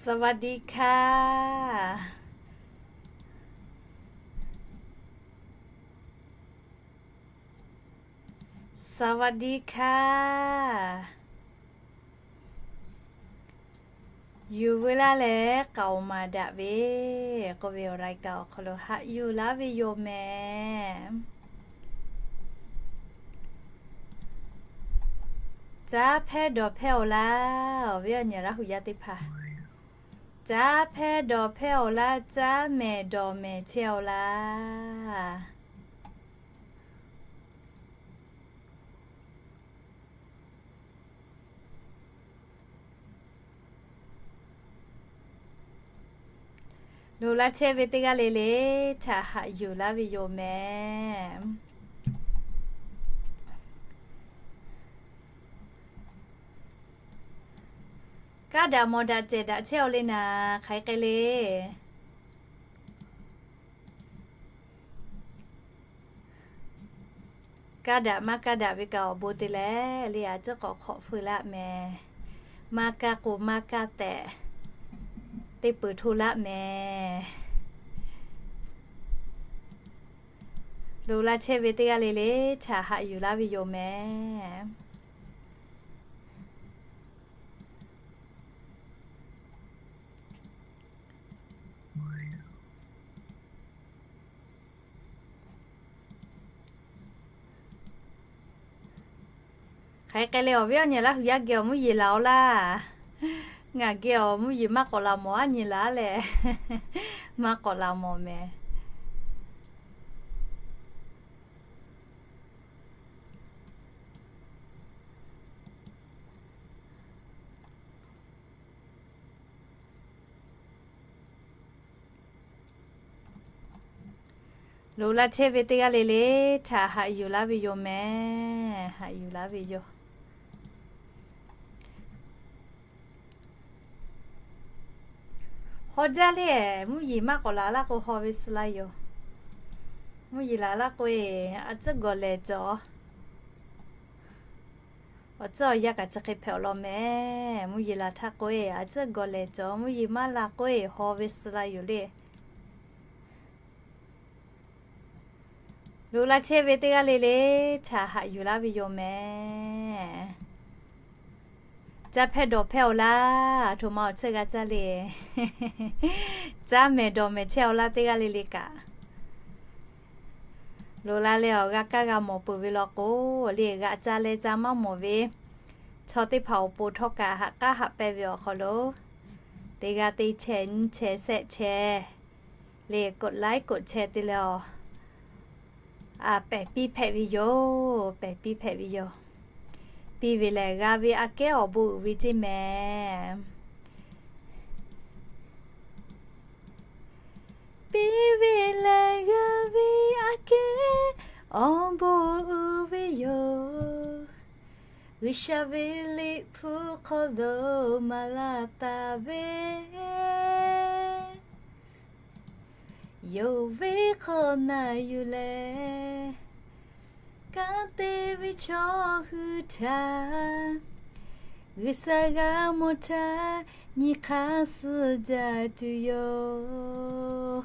สวัสดีค่ะ สวัสดีค่ะ Yuˬ veu laˇ leh k'aoˍ maˍ daꞈ ve, k'oˆ ve awˬ รายการ awˬ hk'aw lo haꞈ yuˬ laˇ ve yoˬ mehˍ. Caˉ hpehˇ dawˬ hpehˇ awˬ laˇ, awˬ viˉ awˬ nyi Laˇ hu yaˇ teˇ hpaˍ. Caˉ hpehˇ dawˬ hpehˇ awˬ laˇ, caˉ mehˍ dawˬ mehˍ chehˇ awˬ laˇ. Loꞈ la chehˇ ve teˇ g'aˇ le le htaꞈ haꞈ yuˬ laˇ ve yoˬ mehˍ. Kaˇ daꞈ mawˬ daꞈ cehˬ daꞈ chehˇ awˬ le naˍ, hk'aˬ hk'e le. Kaˇ daꞈ maˇ kaˇ daꞈ ve kaꞈ awˬ bon te leh le, a ciˉ k'awꞈ hk'awꞈ feu laˇ mehˍ. Maˇ kaˇ k'o maˇ kaˇ tehꞈ, teˇ peuˬ hto laˇ mehˍ. Loꞈ la chehˇ ve teˇ g'aˇ le le htaꞈ haꞈ yuˬ laˇ ve yoˬ mehˍ. Hk'aˬ hk'e le awˬ viˉ awˬ nyi Laˇ hu yaˇ geh awˬ mvuhˇ yeˬ laˬ awˬ laˇ. Ngaˬ geh awˬ mvuhˇ yeˬ maˇ k'awꞈ laˬ mawˬ aˉ nyi laˬ leh, maˇ k'awꞈ laˬ mawˬ mehˍ. Loꞈ la chehˇ ve teˇ g'aˇ le le htaꞈ haꞈ yuˬ laˇ ve yoˬ mehˍ. Haꞈ yuˬ laˇ ve yoˬ. Haw jaˇ le, mvuhˇ yeˬ maˇ k'awꞈ laˬ laˇ k'o haw ve suh la yoˬ. Mvuhˇ yeˬ laˬ laˇ k'o e, a ciˉ gawˬ lehˬ cawˬ. Awˬ ceuˬ awˬ yanˇ kaꞈ chi hk'e hpehꞈ awˬ lawn mehˍ. Mvuhˇ yeˬ laˬ htaˇ k'o e, a ciˉ gawˬ lehˬ cawˬ. Mvuhˇ yeˬ maˇ la k'o e, haw ve suh la yoˬ le. Loꞈ la chehˇ ve teˇ g'aˇ le le htaꞈ haꞈ yuˬ laˇ ve yoˬ mehˍ. Caˇ hpehˇ dawˬ hpehˇ awˬ laˇ, aˬ htoꞈ ma awˬ ceuˬ g'a caˇ le. Caˇ mehˍ dawˬ mehˍ chehˇ awˬ laˇ teˇ g'aˇ le le kaꞈ. Loꞈ la leh awˬ g'a kaˇ g'a mawˬ peuˬ ve law k'o, le g'a caˇ leh caˇ maˇ mawˬ ve chaw teˇ hpaˍ awˬ pon htawˇ kaꞈ haꞈ k'aˉ haꞈ pehnˇ ve awˬ hk'aw lo, teˇ g'aˇ teˇ chehˇ nyiˇ chehˇ shehˆ chehˇ le, กดไลค์ กดแชร์ te leh awˬ, a pehˬ piˇ hpehꞈ ve yoˬ. Pehˬ piˇ hpehꞈ ve yoˬ. Piˇ ve lehˬ g'a ve aꞈ kehˉ awˬ bon uiˍ ve ceˇ mehˍ. Piˇ ve lehˬ g'a ve aꞈ kehˉ awˬ bon uiˍ ve yoˬ. G'uiˬsha ve Liꞈ hpu hk'aw lo maˍ laˇ taˍ ve yonˍ ve hk'awꞈ na yuˬ leh, kanˉ te ve chaw hui htaꞈ G'uiˬsha g'a mawˬ htaˇ nyi hk'aˇ suh jaˇ tuˬ yoˬ.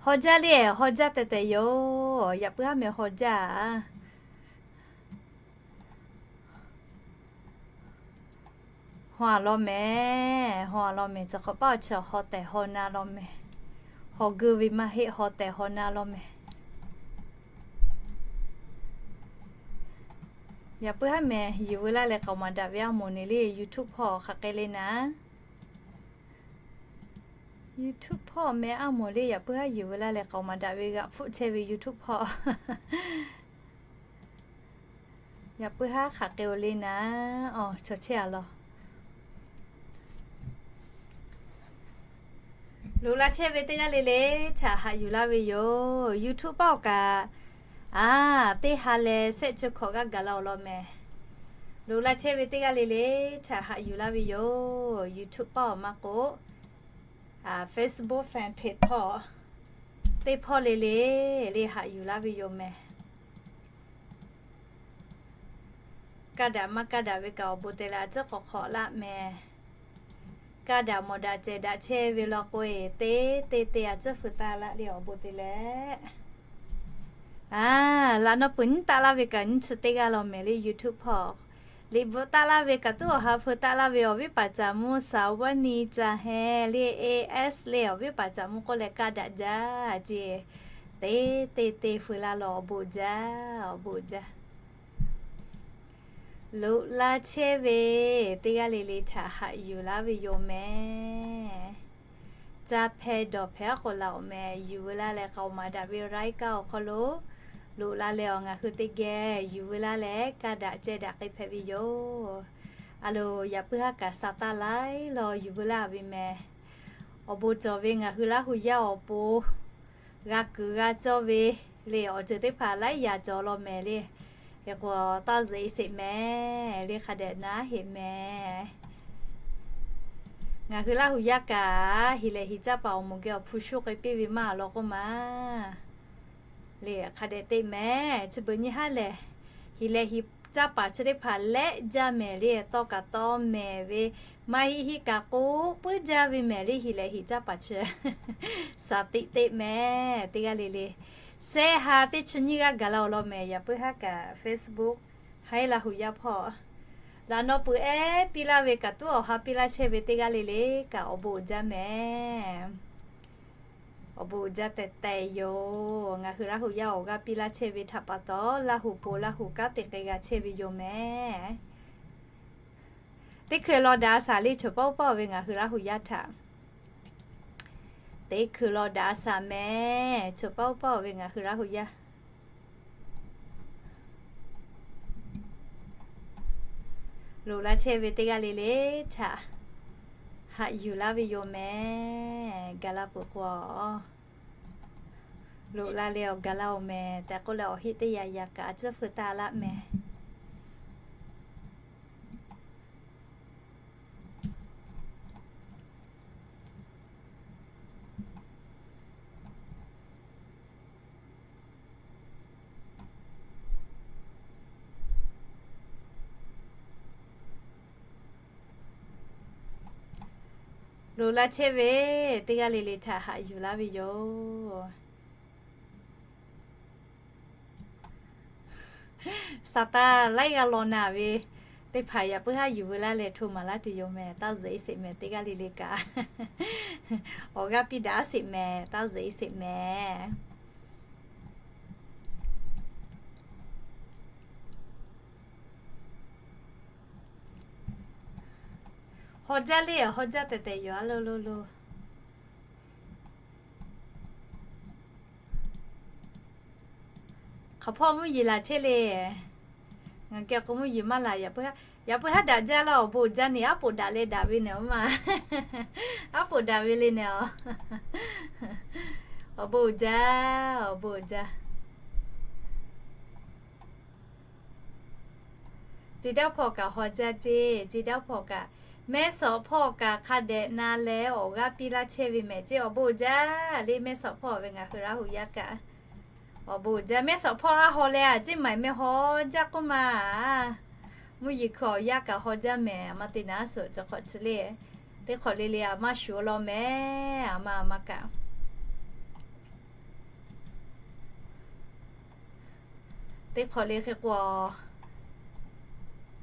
Haw jaˇ le, haw jaˇ tehꞈ tehꞈ yoˬ. Yaꞈ puiˉ haˉ mehˍ haw jaˇ. Haw a law mehˍ, haw a law mehˍ, cawˬ hk'awꞈ paˉ awˬ chi haw tehˬ haw na law mehˍ. Haw geu ve maˇ heˆ, haw tehˬ haw na law mehˍ. Yaꞈ puiˉ haˉ mehˍ yuˬ veu laˇ leh k'aoˍ maˍ daꞈ ve aˉ moˍ ne le YouTube hpawˇ hk'aˬ hk'e le naˍ. YouTube hpawˇ meh aˉ moˍ le yaꞈ puiˉ haˉ yuˬ veu laˇ leh k'aoˍ maˍ daꞈ ve g'aꞈ hpfuhˆ chehˇ ve YouTube hpawˇ. Yaꞈ puiˉ haˉ hk'aˬ hk'e oˬ le naˍ, awˬ chaw chehˇ a law. Loꞈ la chehˇ ve teˇ g'aˇ le le htaꞈ haꞈ yuˬ laˇ ve yoˬ. YouTube paˆ awˬ kaꞈ, a, teˇ ha leh shehˆ chi hkawꞈ g'aˇ gaˬ la awˬ lawn mehˍ. Loꞈ la chehˇ ve teˇ g'aˇ le le htaꞈ haꞈ yuˬ laˇ ve yoˬ. YouTube paˆ awˬ maˇ k'o, Facebook fan page hpawˇ teˇ hpawˇ le le le haꞈ yuˬ laˇ ve yoˬ mehˍ. Kaˇ daꞈ maˇ kaˇ daꞈ ve kaꞈ awˬ bon te leh a ciˉ k'awꞈ hk'awꞈ laˇ meh. Kaˇ daꞈ mawˬ daꞈ cehˬ daꞈ chehˇ ve law k'o-e, teˇ teˇ teˇ a ciˉ feu taˇ laˇ le awˬ bon te leh. A, laꞈ naw peuˬ nyiˉ taˆ laˇ ve kaꞈ nyiˇ chi teˇ g'aˇ law mehˍ le YouTube hpawˇ. Liꞈ bvuhꞈ taˆ laˇ ve kaꞈ tuˉ awˬ ha feu taˆ laˇ ve awˬ viˉ paˍ caˍ mvuh Saˍ vaˇ ni caˇ heh le, A S le awˬ viˉ paˍ caˍ mvuh k'oˆ leh kaˇ daꞈ jaˇ ce. Teˇ teˇ teˇ feu laˇ law awˬ bon jaˇ, awˬ bon jaˇ. Loꞈ la chehˇ ve teˇ g'aˇ le le htaꞈ haꞈ yuˬ laˇ ve yoˬ mehˍ. Caˇ hpeh dawˬ hpeh aˉ k'o laˬ awˬ mehˍ, yuˬ veu laˇ leh k'aoˍ maˍ daꞈ ve raiˉ kaˇ awˬ hk'aw lo loꞈ la leh awˬ ngaˬ hui teˇ geh yuˬ veu laˇ leh kaˇ daꞈ cehˇ daꞈ k'ai hpehꞈ ve yoˬ. A loˍ, yaꞈ puiˉ haˉ kaꞈ sa taˇ laiˉ law yuˬ veu laˇ ve mehˍ. Awˬ bon cawˬ ve ngaˬ hui Laˇ hu yaˇ awˬ pon g'a kuiˬ g'a cawˇ ve le awˬ ceuˬ teˇ hpaˍ laiˉ yaꞈ cawˬ law mehˍ le. Hk'e k'o, taˇ zeꞈ sheˍ mehˍ le, hk'a dehꞈ na heˆ mehˍ. Ngaˬ hui Laˇ hu yaˇ kaꞈ, hiˍ lehˍ hiˍ caˇ paˍ awˬ moˍ geh awˬ hpu shuˉ k'ai piˇ ve maˇ law k'oˆ ma le, hk'a dehꞈ te mehˍ. Chi beuꞈ nyi haˉ lehˬ, hiˍ lehˍ hiˍ caˇ paˍ chi teˇ hpaˍ lehˆ jaˇ mehˍ le, tawˇ kaꞈ tawˇ mehˍ ve, maˇ heˆ heˆ kaꞈ k'oˆ puiˉ jaˇ ve mehˍ le, hiˍ lehˍ hiˍ caˇ paˍ chi. Shaˍ tiꞈ teˇ mehˍ teˇ g'aˇ le le. Sehˆ ha teˇ chi nyiˇ g'aˇ gaˬ la awˬ lawn mehˍ, yaꞈ puiˉ haˉ kaꞈ Facebook, haiˉ Laˇ hu yaˇ hpawˇ. Laꞈ naw peuˬ ehˉ piˇ laˇ ve kaꞈ tuˉ awˬ ha piˇ laˇ chehˇ ve teˇ g'aˇ le le kaꞈ awˬ bon uiˍ jaˇ mehˍ. Awˬ bon uiˍ jaˇ tehꞈ tehꞈ yoˬ. Ngaˬ hui Laˇ hu yaˇ awˬ g'aˇ piˇ laˇ chehˇ ve htaꞈ pa taw, Laˇ hu po Laˇ hu kanˉ te k'ai g'a chehˇ ve yoˬ mehˍ. Teˇ hkui law daꞈ a shaˍ le, choˬ paˇ oˇ paˇ ve ngaˬ hui Laˇ hu yaˇ htaꞈ. Teˇ hkui law daꞈ a shaˍ mehˍ, choˬ paˇ oˇ paˇ ve ngaˬ hui Laˇ hu yaˇ. Loꞈ la chehˇ ve teˇ g'aˇ le le htaꞈ haꞈ yuˬ laˇ ve yoˬ mehˍ. Gaˬ la peuˬ k'o, loꞈ la le awˬ gaˬ la oˬ mehˍ tehꞈ k'oˆ leh awˬ heˆ teˇ yaꞈ yaꞈ kaꞈ a ciˉ feu taˇ laˇ mehˍ. Loꞈ la chehˇ ve teˇ g'aˇ le le htaꞈ haꞈ yuˬ laˇ ve yoˬ. Saˍtanˍ laiˉ g'aˇ law naˍ ve teˇ hpaˍ yaꞈ puiˉ haˉ yuˬ veu laˇ leh hto maˍ laˇ tuˬ yoˬ mehˍ. Taˇ zeꞈ sheˍ mehˍ teˇ g'aˇ le le kaꞈ. Awˬ g'aˇ piˇ daꞈ sheˍ mehˍ, taˇ zeꞈ sheˍ mehˍ. Haw jaˇ le, haw jaˇ tehꞈ tehꞈ yoˬ a lo lo lo. Hk'aˬ hpawˇ mvuhˇ yeˬ laˬ chehˇ le. Ngaˬ geh k'o mvuhˇ yeˬ maˇ laˬ. Yaꞈ puiˉ haˉ daꞈ jaˇ laˇ, awˬ bon uiˍ jaˇ ne, aˉ poꞈ daꞈ leh daꞈ ve ne oˇ ma. Aˉ poꞈ daꞈ ve le ne a. Awˬ bon uiˍ jaˇ, awˬ bon uiˍ jaˇ. Ceˇ daˇ hpawˇ kaꞈ haw jaˇ ceˇ, ceˇ daˇ hpawˇ kaꞈ, mehˇ sawꞈ hpawˇ kaꞈ hk'a dehꞈ na leh awˬ g'aˇ piˇ laˇ chehˇ ve mehˍ ceˇ, awˬ bon uiˍ jaˇ le mehˇ sawꞈ hpawˇ ve ngaˬ hui Laˇ hu yaˇ kaꞈ. Awˬ bon uiˍ jaˇ mehˇ sawꞈ hpawˇ a haw leh a ceˇ maˬ meh haw jaˇ k'oˆ ma. Mvuhˇ yeˬ hkui awˬ yaˇ kaꞈ haw jaˇ mehˍ, a ma te naˉ suhˍ chi hk'awꞈ chi le. Teˇ hk'awꞈ le le a maˇ shuˍ law mehˍ, a ma a ma kaꞈ. Teˇ hk'awꞈ le hk'e k'o,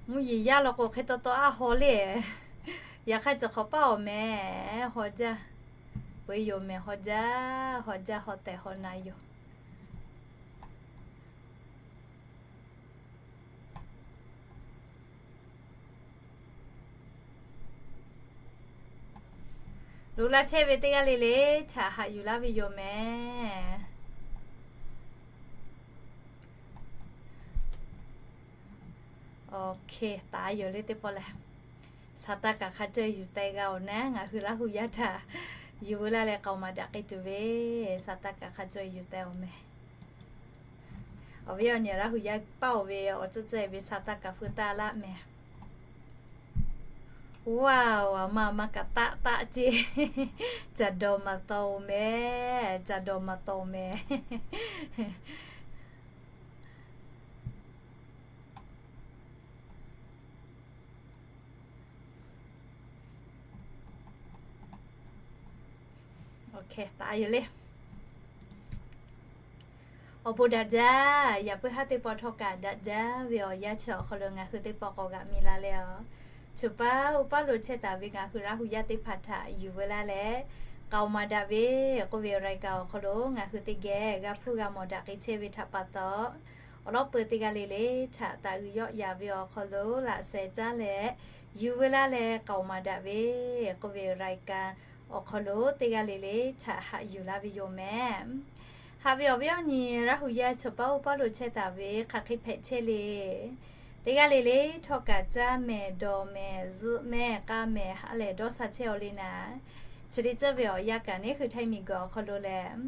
mvuhˇ yeˬ yaˇ law k'o hk'e taw taw a haw le. Yaꞈ hk'aˇ chi hk'awꞈ paˇ awˬ mehˍ haw jaˇ. Peu-e yoˬ mehˍ haw jaˇ, haw jaˇ haw tehˬ haw na yoˬ. Loꞈ la chehˇ ve teˇ g'aˇ le le htaꞈ haꞈ yuˬ laˇ ve yoˬ mehˍ. Awˬ hk'e taˍ yoˬ le teˇ pawˆ lehˬ, Saˍtanˍ kaꞈ hk'a caweh yuˬ teh g'a awˬ naˉ, ngaˬ hui Laˇ hu yaˇ htaꞈ yuˬ veu laˇ leh k'aoˍ maˍ daꞈ k'ai tuˬ ve, Saˍtanˍ kaꞈ hk'a caweh yuˬ teh awˬ mehˍ. Awˬ viˉ awˬ nyi Laˇ hu yaˇ paˇ oˬ ve awˬ ceuˬ ceh ve Saˍtanˍ kaꞈ feu taˇ laˇ mehˍ. Oˇ a, a ma a ma kaꞈ taˆ taˆ ceˇ. Caˬ dawˬ maˍ tawˍ oˬ mehˍ, caˬ dawˬ maˍ tawˍ mehˍ. Hk'e taˍ yoˬ le. Awˬ bon daꞈ jaˇ. Yaꞈ puiˉ haˉ teˇ pawˆ htawˇ kaꞈ daꞈ jaˇ ve awˬ yanˇ chi awˬ hk'aw lo ngaˬ hui teˇ pawˆ k'awꞈ g'aꞈ mi la leh a, choˬ paˉ oˇ paˉ lo chehˇ taˍ ve ngaˬ hui Laˇ hu yaˇ teˇ hpaˍ htaꞈ yuˬ veu laˇ leh, K'aoˍ maˍ daꞈ ve k'oˆ ve รายการ awˬ hk'aw lo ngaˬ hui teˇ geh g'a hpuˇ g'a mawˬ daꞈ k'ai chehˇ ve htaꞈ pa taw, awˬ lawn peu teˇ g'aˇ le le htaꞈ taˍ uiˍ yawˆ yaˍ ve awˬ hk'aw lo laꞈ sheh caˉ leh yuˬ veu laˇ leh, K'aoˍ maˍ daꞈ ve k'oˆ ve รายการ awˬ hk'aw lo teˇ g'aˇ le le htaꞈ haꞈ yuˬ laˇ ve yoˬ mehˍ. Haꞈ ve awˬ viˉ awˬ nyi Laˇ hu yaˇ choˬ paˉ oˇ paˉ lo chehˇ taˍ ve hk'aˬ hk'e hpehꞈ chehˇ le. Teˇ g'aˇ le le htawˇ kaꞈ caˇ mehˍ, dawˬ mehˍ, zuhꞈ mehˍ, k'a mehˍ ha lehˬ dawˇ sha chehˇ aw le naˍ. Chi teˇ ceuˬ ve awˬ yanˇ kaꞈ neˇ hui Htaiˇ miˬguiˬ awˬ hk'aw lo lehˬ,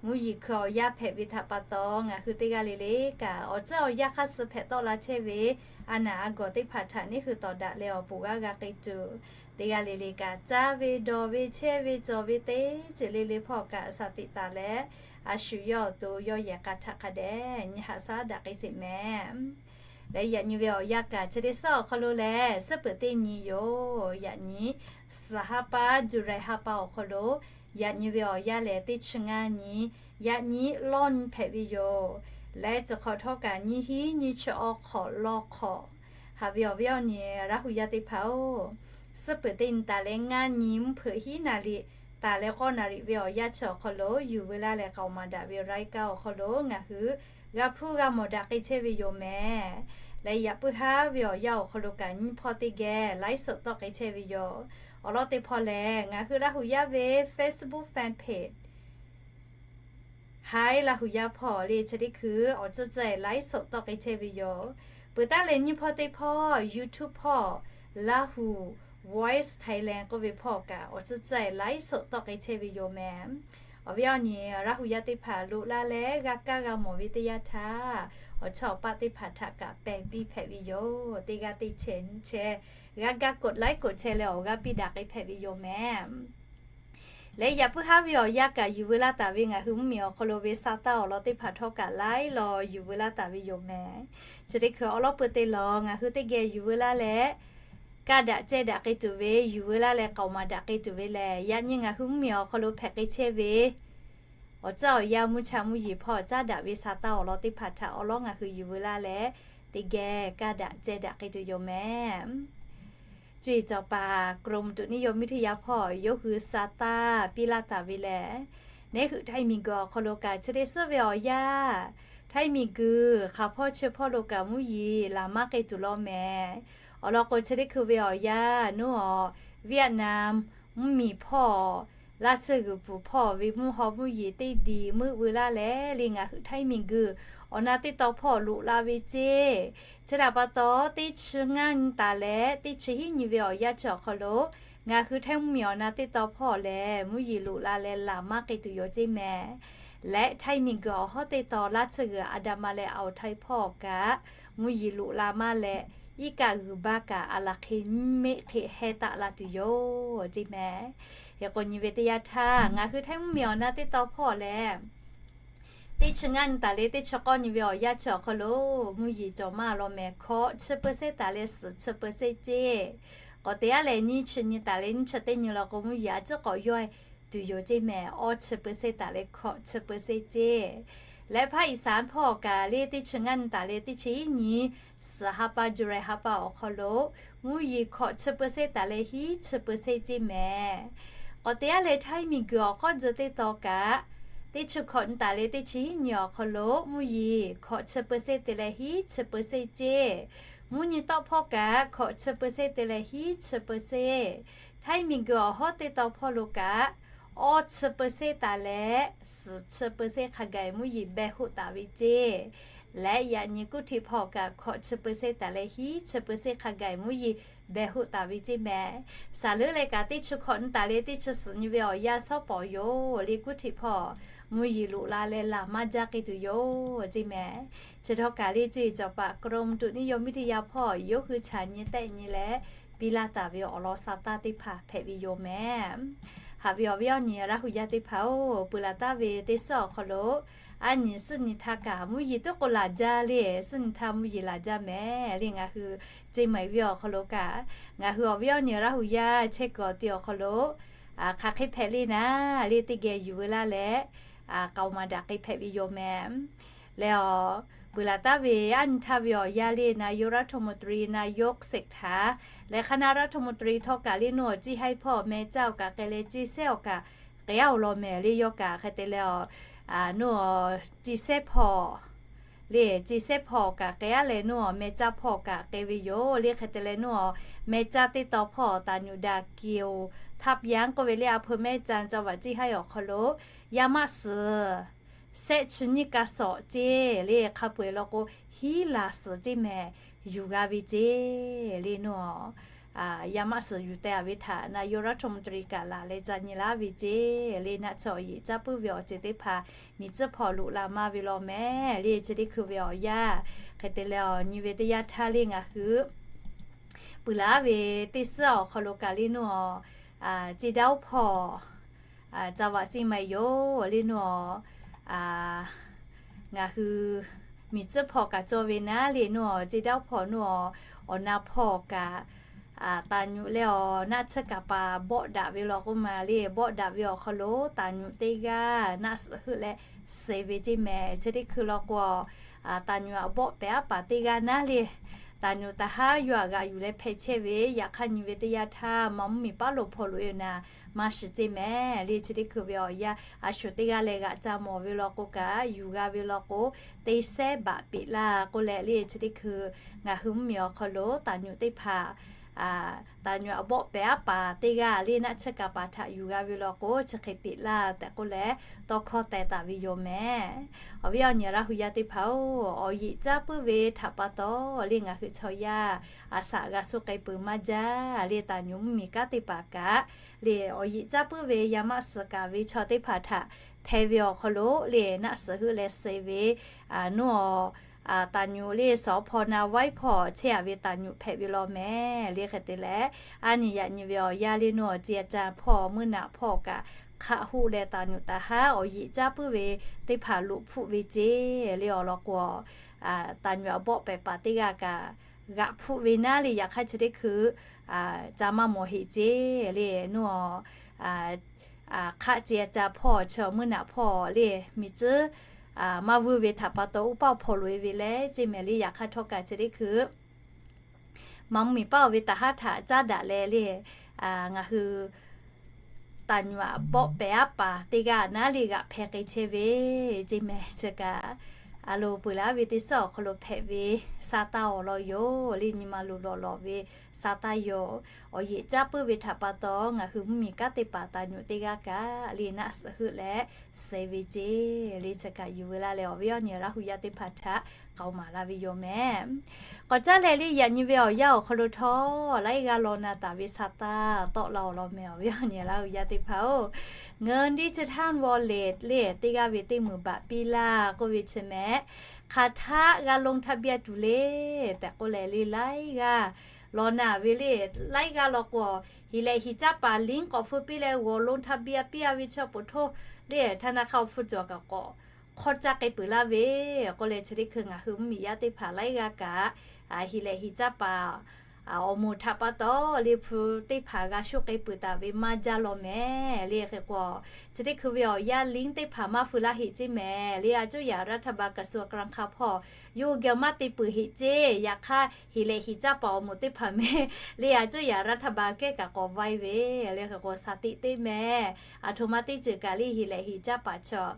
mvuhˇ yeˬ hkui awˬ yanˇ hpehꞈ ve htaꞈ pa taw, ngaˬ hui teˇ g'aˇ le le kaꞈ awˬ ceuˬ awˬ yanˇ hk'aˇ suh hpehꞈ tawˆ la chehˇ ve a naˍ a gawˬ teˇ hpaˍ htaꞈ neˇ hui tawˍ daꞈ leh awˬ poˍ g'aˇ g'a k'ai tuˬ, teˇ g'aˇ le le kaꞈ caˇ ve, dawˬ ve, chehˇ ve, cawˬ ve teˇ ceuˬ le le hpawˇ kaꞈ shaˍ tiꞈ taˍ leh, a shu yawˇ awˬ to yawˇ yehˬ k'a htaꞈ hk'a dehꞈ nyi haꞈ shaˉ daꞈ k'ai sheˍ mehˍ. Leh yaꞈ nyi ve awˬ yanˇ kaꞈ chi teˇ suhˉ awˬ hk'aw lo lehˬ, suhˉ peuˬ teˇ nyi yoˬ. Yaꞈ nyi suhˍ ha pa, July ha pa awˬ hk'aw lo yaꞈ nyi ve awˬ yanˇ lehˬ, teˇ chi ngaˇ nyi, yaꞈ nyi lawˇ nyi hpehꞈ ve yoˬ. Leh chi hk'awꞈ htawˇ kaꞈ nyiˇ hinˉ nyiˇ chi awˬ hk'awꞈ lawˇ hk'awꞈ. Haꞈ ve awˬ viˉ awˬ nyi Laˇ hu yaˇ teˇ hpaˍ-oˬ, suhˉ peuˬ teˇ nyi taˍ leh ngaˇ nyi mvuhˇ hpeuꞈ hiˉ naˍ riˍ taˍ leh k'awˇ naˍ riˍ ve awˬ yanˇ chi awˬ hk'aw lo yuˬ veu laˇ leh K'aoˍ maˍ daꞈ ve รายการ awˬ hk'aw lo ngaˬ hui g'a hpuˇ g'a mawˬ daꞈ k'ai chehˇ ve yoˬ mehˍ. Leh yaꞈ puiˉ haˉ ve awˬ yanˇ awˬ hk'aw lo kaꞈ nyiˇ hpawˇ teˇ geh ไลฟ์สด tawˆ k'ai chehˇ ve yoˬ. Awˬ lawn teˇ hpawˇ lehˬ, ngaˬ hui Laˇ hu yaˇ ve Facebook fan page Htaiˇ Laˇ hu yaˇ hpawˇ le chi teˇ hkui awˬ ceuˬ ceuˬ ไลฟ์สด tawˆ k'ai chehˇ ve yoˬ. Peuˬ taˉ leh nyiˇ hpawˇ teˇ hpawˇ YouTube hpawˇ Laˇ hu Voice Thailand k'oˆ ve hpawˇ kaꞈ awˬ ceuˬ ceuˬ ไลฟ์สด tawˆ k'ai chehˇ ve yoˬ mehˍ. Awˬ viˉ awˬ nyi Laˇ hu yaˇ teˇ hpaˍ loꞈ la leh g'a kaˇ g'a mawˬ ve teˇ yanˇ htaˇ, awˬ chawˇ awˬ paˆ teˇ hpaˍ htaꞈ kaꞈ pehˬ piˇ hpehꞈ ve yoˬ. Teˇ g'aˇ teˇ chehˇ nyiˇ chehˇ g'a ga กดไลค์ กดแชร์ leh awˬ g'aˇ piˇ daꞈ k'ai hpehꞈ ve yoˬ mehˍ. Leh yaꞈ puiˉ haˉ ve awˬ yanˇ kaꞈ yuˬ veu laˇ taˍ ve ngaˬ hui mvuhˇmiˬ awˬ hk'aw lo ve sa taˇ awˬ lawn teˇ hpaˍ htawˇ kaꞈ laiˉ law yuˬ veu laˇ taˍ ve yoˬ mehˍ. Chi teˇ hkui awˬ lawn peu te lawˬ ngaˬ hui teˇ geh yuˬ veu laˇ leh, kaˇ daꞈ ceh daꞈ k'ai tuˬ ve, yuˬ veu laˇ leh k'aoˍ maˍ daꞈ k'ai tuˬ ve lehˬ, yaꞈ nyi ngaˬ hui mvuhˇmiˬ awˬ hk'aw lo hpehꞈ k'ai chehˇ ve awˬ caˇ awˬ yanˇ mvuhˇ cha mvuhˇ yeˬ hpawˇ caˉ daꞈ ve sa taˇ awˬ lawn teˇ hpaˍ htaꞈ awˬ lawn ngaˬ hui yuˬ veu laˇ leh, teˇ geh kaˇ daꞈ ceh daꞈ k'ai tuˬ yoˬ mehˍ. Cuˇ yiˍ cawˬ paˍ กรมอุตุนิยมวิทยา hpawˇ yawˇ hui sa taˇ piˇ laˇ taˍ ve lehˬ, neˇ hui Htaiˇ miˬguiˬ awˬ hk'aw lo kaꞈ chi teˇ suhˉ ve awˬ yanˇ, Htaiˇ miˬguiˬ hk'aˬ hpawˇ chi hpawˇ lo kaꞈ mvuhˇ yeˬ laˬ maˇ k'ai tuˬ law mehˍ. Awˬ lawn k'o chi teˇ hkui ve awˬ yanˇ naˉ awˬ Vietnam mvuhˇmiˬ hpawˇ, laˇ tsuhˇ g'uiˬ pfuhˍ hpawˇ ve mvuhˇ haw mvuhˇ yeˬ teˇ diˬ meuˆ veu laˇ leh le ngaˬ hui Htaiˇ miˬguiˬ awˬ na teˇ taw hpawˇ loꞈ la ve ceˇ. Chi htaꞈ pa taw teˇ chi ngaˇ nyi taˍ leh teˇ chi hiˉ nyi ve awˬ yanˇ chi awˬ hk'aw lo ngaˬ hui Htaiˇ mvuhˇmiˬ awˬ na teˇ taw hpawˇ lehˬ mvuhˇ yeˬ loꞈ la leh laˬ maˇ k'ai tuˬ yoˬ ceˇ mehˍ. Leh Htaiˇ miˬguiˬ awˬ hawˉ teˇ taw laˇ tsuhˇ g'uiˬ อันดามัน leh อ่าวไทย hpawˇ kaꞈ mvuhˇ yeˬ loꞈ la maˇ leh, iˉ kaˆ g'uiˬ baˇ kaꞈ a laˬ hk'e nyiˇ meˆ hk'e heh taˆ la tuˬ yoˬ ceˇ mehˍ. Hk'e k'o nyi ve teˇ yanˇ htaˇ ngaˬ hui Htaiˇ mvuhˇmiˬ awˬ na teˇ taw hpawˇ lehˬ, teˇ chi ngaˇ nyi taˍ leh teˇ chi k'awˇ nyi ve awˬ yanˇ chi awˬ hk'aw lo mvuhˇ yeˬ cawˬ maˇ law mehˍ. Hkawꞈ chi เปอร์เซ็นต์ taˍ leh suhˍ chi เปอร์เซ็นต์ ceˇ. K'awꞈ te aˉ leh nyiˇ chi nyi taˍ leh nyiˇ chi teˇ nyi law k'o mvuhˇ yeˬ a ciˉ k'awꞈ yawˇ tuˬ yoˬ ceˇ mehˍ. Awˇ chi เปอร์เซ็นต์ taˍ leh hkawꞈ chi เปอร์เซ็นต์ ceˇ. Leh ภาคอีสาน hpawˇ kaꞈ le teˇ chi ngaˇ nyi taˍ leh teˇ chi hiˉ nyi suhˍ ha pa July ha pa awˬ hk'aw lo mvuhˇ yeˬ hkawꞈ chi เปอร์เซ็นต์ taˍ leh hiˉ chi เปอร์เซ็นต์ ceˇ mehˍ. K'awꞈ te aˉ leh Htaiˇ miˬguiˬ awˬ k'awˇ tcuh teˇ taw kaꞈ, teˇ chi hkawꞈ nyi taˍ leh teˇ chi hiˉ nyi awˬ hk'aw lo mvuhˇ yeˬ hkawꞈ chi เปอร์เซ็นต์ te leh hiˉ chi เปอร์เซ็นต์ ceˇ. Mvuhˇ nyi tawˆ hpawˇ kaꞈ hkawꞈ chi เปอร์เซ็นต์ te leh hiˉ chi เปอร์เซ็นต์. Htaiˇ miˬguiˬ awˬ hawˉ teˇ taw hpawˇ lo kaꞈ, awˇ chi เปอร์เซ็นต์ taˍ leh suhˍ chi เปอร์เซ็นต์ hk'a gaˬ mvuhˇ yeˬ behˬ hoˆ taˍ ve ceˇ. Leh yaꞈ nyi กรุงเทพ hpawˇ kaꞈ hkawꞈ chi เปอร์เซ็นต์ taˍ leh hiˉ chi เปอร์เซ็นต์ hk'a gaˬ mvuhˇ yeˬ behˬ hoˆ taˍ ve ceˇ mehˍ. Saˍ leuˉ leh kaꞈ teˇ chi hkawꞈ nyi taˍ leh teˇ chi suhˍ nyi ve awˬ yanˇ shawˉ pawˍ yoˬ le กรุงเทพ hpawˇ mvuhˇ yeˬ loꞈ la leh laˬ maˇ jaˇ k'ai tuˬ yoˬ ceˇ mehˍ. Chi htawˇ kaꞈ le cuˇ yiˍ cawˬ paˍ กรมอุตุนิยมวิทยา hpawˇ yawˇ hui chaꞈ nyi tehˆ nyi leh piˇ laˇ taˍ ve awˬ lawn sa taˇ teˇ hpaˍ hpehꞈ ve yoˬ mehˍ. Haꞈ ve awˬ viˉ awˬ nyi Laˇ hu yaˇ teˇ hpaˍ-oˬ, peuˬ laˬ taˍ ve teˇ suhˉ awˬ hk'aw lo aˉ nyi suhˉ nyi htaˇ kaꞈ mvuhˇ yeˬ tuˉ k'o laˬ jaˇ le, suhˉ nyi htaˇ mvuhˇ yeˬ laˬ jaˇ mehˍ le. Ngaˬ hui ceˇ maˍ ve awˬ hk'aw lo kaꞈ, ngaˬ hui awˬ viˉ awˬ nyi Laˇ hu yaˇ chehˇ kuiˬ awˬ ti awˬ hk'aw lo hk'aˬ hk'e hpehꞈ le naˍ le teˇ geh yuˬ veu laˇ leh, k'aoˍ maˍ daꞈ k'ai hpehꞈ ve yoˬ mehˍ. Leh awˬ, peuˬ laˬ taˍ ve aˉ nyi htaˇ ve awˬ yanˇ le นายกรัฐมนตรี นายกเศรษฐา leh คณะรัฐมนตรี htawˇ kaꞈ le nuˇ awˬ ciˇ haiˉ hpawˇ meh caˇ awˬ kaꞈ k'ai leh ciˇ sehˉ awˬ kaꞈ k'ai-a awˬ lawn mehˍ le yawˇ kaꞈ hk'e te leh awˬ, nuˇ awˬ ciˇ sehˉ hpawˇ le, ciˇ sehˉ hpawˇ kaꞈ k'ai-a leh nuˇ awˬ meh caˇ hpawˇ kaꞈ k'ai ve yoˬ le hk'e te leh nuˇ awˬ meh caˇ teˇ taw hpawˇ ตำรวจ เกียวทับยั้ง k'oˆ ve le อำเภอแม่จันทน์ จังหวัดเชียงราย awˬ hk'aw lo yaˇ maˆ suhˍ sehˆ chi nyiˇ ka sawꞈ ceˇ le hk'a peu-eˬ law k'o hiˉ laˬ suhˍ ceˇ mehˍ yuˬ g'a ve ceˇ le nuˇ awˬ, yaˇ maˆ suhˍ yuˬ teh-a ve htaꞈ นายกรัฐมนตรี kaꞈ laˬ leh ca nyi laˇ ve ceˇ le naˆ tsuhˇ awˬ yeꞈ caˇ puiˉ ve awˬ ceuˬ teˇ hpaˍ miˬ tcuhˉ hpawˇ loꞈ la maˇ ve law mehˍ le chi teˇ hkui ve awˬ yanˇ hk'e te leh awˬ nyi ve teˇ yanˇ htaˇ le ngaˬ hui peuˬ laˬ ve teˇ suhˉ awˬ hk'aw lo kaꞈ le nuˇ awˬ, เจดาว hpawˇ จังหวัดเชียงใหม่ yoˬ le nuˇ awˬ, ngaˬ hui miˬ tcuhˉ hpawˇ kaꞈ cawˇ ve naˉ le nuˇ awˬ เจดาว hpawˇ nuˇ awˬ, awˬ na hpawˇ kaꞈ ตำรวจ leh awˬ naˆ tsuhˇ kaˍ paˍ bawˆ daꞈ ve law k'oˆ ma le bawˆ daꞈ ve awˬ hk'aw lo ตำรวจ teˇ g'aˇ naˆ suhˍ heuˆ leh suh ve ceˇ mehˍ chi teˇ hkui law k'o ตำรวจ bawˆ pehˍ aˉ paˍ teˇ g'aˇ naˉ le ตำรวจ taˍ haˉ yawˇ htaꞈ g'aꞈ yuˬ leh hpehꞈ chehˇ ve yaꞈ hk'aˇ nyi ve teˇ yanˇ htaˇ maˇ mvuhˇmiˬ paˉ lo hpawˇ loꞈ-e naˍ maˇ shiˍ ceˇ mehˍ le chi teˇ hkui ve awˬ yanˇ a shuˍ teˇ g'aˇ leh g'aꞈ ca mawˬ ve law k'o kaꞈ yuˬ g'a ve law k'o teˇ sehˉ baꞈ peꞈ laˇ k'oˆ leh le chi teˇ hkui ngaˬ hui mvuhˇmiˬ awˬ hk'aw lo ตำรวจ teˇ hpaˍ ตำรวจ bawˆ pehˍ aˉ paˍ teˇ g'aˇ le naˆ tsuhˇ kaˍ paˍ htaꞈ yuˬ g'a ve law k'o chi hk'e peꞈ laˇ tehꞈ k'oˆ leh tawˇ hkawˇ teh taˍ ve yoˬ mehˍ. Awˬ viˉ awˬ nyi Laˇ hu yaˇ teˇ hpaˍ-oˬ, awˬ yeꞈ caˇ puiˉ ve htaꞈ pa taw le ngaˬ hui chaw yaˇ a shaꞈ g'a shu k'ai peuˬ maˇ jaˇ le ตำรวจ mvuhˇmiˬ kanˉ teˇ hpaˍ kaꞈ le awˬ yeꞈ caˇ puiˉ ve yaˇ maˆ suhˍ kaˍ ve chaw teˇ hpaˍ htaꞈ hpeh ve awˬ hk'aw lo le naˆ suhˍ heuˆ leh suh ve nuˇ awˬ ตำรวจ le สภ.นาไว้ hpawˇ chehˇ-a ve ตำรวจ hpehꞈ ve law mehˍ le hk'e te leh a nyi yaꞈ nyi ve awˬ yanˇ le nuˇ awˬ เจรจา hpawˇ mvuhˇ naꞈ hpawˇ kaꞈ hk'aˆ hoˆ leh ตำรวจ taˍ haˉ awˬ yeꞈ caˇ puiˉ ve teˇ hpaˍ loꞈ hpfuhˆ ve ceˇ le awˬ lawn k'o ตำรวจ bawˆ pehˍ paˍ teˇ g'aˇ kaꞈ g'aꞈ hpfuhˆ ve naˉ le yaꞈ hk'aˇ chi teˇ hkui ca maˇ mawˬ heˆ ceˇ le nuˇ awˬ hk'aˆ เจรจา hpawˇ chi mvuhˇ naꞈ hpawˇ le miˬ tcuhˉ maˇ vuiˇ ve htaꞈ pa taw uˉ paˇ hpawˇ loꞈ-e ve leh ceˇ mehˍ le yaꞈ hk'aˇ htawˇ kaꞈ chi teˇ hkui maˇ mvuhˇmiˬ paˉ-oˬ ve taˍ haˉ htaꞈ caˉ daꞈ leh le ngaˬ hui ตำรวจ bawˆ pehˍ aˉ paˍ teˇ g'aˇ naˉ le g'aꞈ hpeh k'ai chehˇ ve ceˇ mehˍ chi kaꞈ a loˍ peuˬ laˇ ve teˇ suhˉ awˬ hk'aw lo hpehꞈ ve sa taˇ awˬ lawn yoˬ le nyi ma loˬ lawˬ lawˬ ve sa taˇ yoˬ. Awˬ yeꞈ caˇ puiˉ ve htaꞈ pa taw ngaˬ hui mvuhˇmiˬ kanˉ teˇ hpaˍ ตำรวจ teˇ g'aˇ kaꞈ le naˆ suhˍ heuˆ leh suh ve ceˇ le chi kaꞈ yuˬ veu laˇ leh awˬ viˉ awˬ nyi Laˇ hu yaˇ teˇ hpaˍ htaꞈ k'aoˍ maˍ laˇ ve yoˬ mehˍ. K'awꞈ caˉ leh le yaꞈ nyi ve awˬ yanˇ awˬ hk'aw lo htawˇ laiˉ g'aˇ law na taˍ ve sa taˇ tawˆ la awˬ lawn mehˍ awˬ viˉ awˬ nyi Laˇ hu yaˇ teˇ hpaˍ-oˬ, เงินดิจิทัลวอลเล็ต le teˇ g'aˇ ve teˇ meunˍ baꞈ piˇ laˇ k'oˆ ve chi mehˍ. Hk'aˬ htaˆ g'a ลงทะเบียน tuˬ le tehꞈ k'oˆ leh le laiˉ g'aˇ law na ve le laiˉ g'aˇ law k'o hiˍ lehꞈ hiˍ caˇ paˍ ลิงก์ k'awꞈ hpfuh piˇ leh g'awˬ ลงทะเบียน piˇ-a ve chi awˬ poˍ htoˇ le ธนาคาร awˬ hpfuh cawˬ kaꞈ k'awꞈ hk'awˇ caˇ k'ai peuˬ laˇ ve k'oˆ leh chi teˇ hkui ngaˬ hui mvuhˇmiˬ yaˇ teˇ hpaˍ laiˉ g'aˇ kaꞈ hiˍ lehꞈ hiˍ caˇ paˍ awˬ moˍ htaꞈ pa taw le hpu teˇ hpaˍ g'a shu k'ai peuˬ taˍ ve maˇ jaˇ law mehˍ le hk'e k'o chi teˇ hkui ve awˬ yanˇ ลิงก์ teˇ hpaˍ maˇ feu laˇ heˆ ceˇ mehˍ le a cuˇ yaꞈ รัฐบาล กระทรวงการคลัง hpawˇ yawˇ hui geh maˇ te peuˬ heˆ ceˇ. Yaꞈ hk'aˇ hiˍ lehꞈ hiˍ caˇ paˍ awˬ moˍ teˇ hpaˍ mehˍ le a cuˇ yaꞈ รัฐบาล kehˉ kaꞈ k'awꞈ vaiˇ ve le hk'e k'o shaˍ tiꞈ teˇ mehˍ. Aˬ htoꞈ ma teˇ ceuˬ kaꞈ le hiˍ lehꞈ hiˍ caˇ paˍ chaw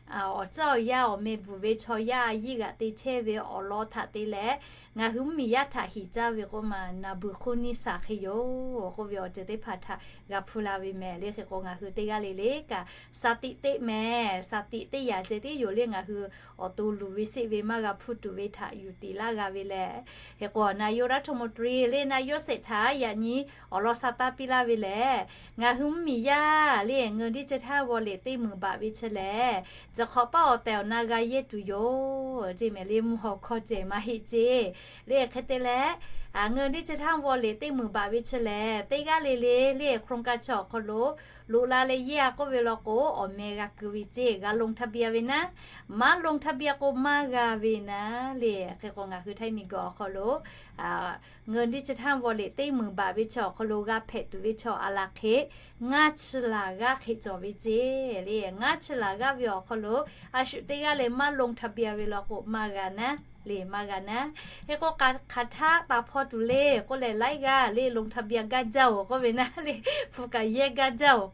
awˬ tcuhˉ awˬ yanˇ awˬ meh bvuhˬ ve chaw yaˇ a yiˇ g'aꞈ te chehˇ ve awˬ lawn htaꞈ te leh ngaˬ hui mvuhˇmiˬ yaˇ htaꞈ hiˍ caˇ ve k'oˆ ma naˍ beuˬ hk'oˆ niˇ shaˍ hk'e yoˬ k'oˆ ve awˬ ceuˬ teˇ hpaˍ htaꞈ g'a hpu la ve mehˍ le hk'e k'o ngaˬ hui teˇ g'aˇ le le kaꞈ shaˍ tiꞈ teˇ mehˍ. Shaˍ tiꞈ teˇ yaꞈ ceh tiˉ yoˬ le ngaˬ hui awˬ to luˬ ve seˆ ve maˇ g'a hpuˇ tuˬ ve htaꞈ yuˬ tiˍ laˇ g'a ve lehˬ. Hk'e k'o นายกรัฐมนตรี le นายกเศรษฐา yaꞈ nyi awˬ lawn sa taˇ piˇ laˇ ve lehˬ, ngaˬ hui mvuhˇmiˬ yaˇ le เงินดิจิทัลวอลเล็ต teˇ meunˍ baꞈ ve chi lehˬ, ciˬ hk'awꞈ paˇ awˬ tehˬ awˬ na g'a yehˇ tuˬ yoˬ ceˇ mehˍ le mvuhˇ haw hkawˇ cehˬ maˇ heˆ ceˇ le hk'e te leh เงินดิจิทัลวอลเล็ต teˇ meunˍ baꞈ ve chi lehˬ, teˇ g'aˇ le le le โครงการ chi awˬ hk'aw lo loꞈ la leh yehˇ a k'oˆ ve law k'o, awˬ meh g'a keu ve ceˇ, g'a ลงทะเบียน ve naˉ, maˇ ลงทะเบียน k'o maˇ g'a ve naˉ le. Hk'e k'o ngaˬ hui Htaiˇ miˬguiˬ awˬ hk'aw lo เงินดิจิทัลวอลเล็ต teˇ meunˍ baꞈ ve chi awˬ hk'aw lo g'a hpehꞈ tuˬ ve chaw a la hk'e, ngaˇ chi laˬ g'aˇ hk'e cawˬ ve ceˇ le. Ngaˇ chi laˬ g'aˇ ve awˬ hk'aw lo a shu teˇ g'aˇ leh maˇ ลงทะเบียน ve law k'o maˇ g'a naˉ le, maˇ g'a naˉ. Hk'e k'o, hk'aˬ htaˇ taˍ hpaw tuˬ le k'oˆ leh, laiˉ g'aˇ le ลงทะเบียน gaˇ jaˇ oˬ k'oˆ ve naˉ le, hpu kaꞈ yehˇ gaˇ jaˇ oˬ.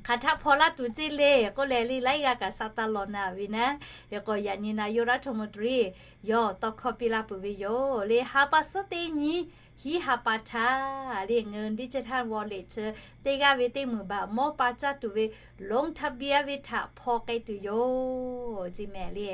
Hk'aˬ htaˇ hpaw laˇ tuˬ ceˇ le k'oˆ leh, le laiˉ g'aˇ kaꞈ sa taˇ law na ve naˉ. Hk'e k'o, yaꞈ nyi นายกรัฐมนตรี yawˇ tawˇ hkawˇ piˇ laˇ peuˬ ve yoˬ le. Ha pa suhˉ teˇ nyi hiˉ ha pa htaˇ le เงินดิจิทัลวอลเล็ต chi teˇ g'aˇ ve teˇ meunˍ baꞈ mawˇ pa caˇ tuˬ ve ลงทะเบียน ve htaꞈ hpaw k'ai tuˬ yoˬ ceˇ mehˍ le.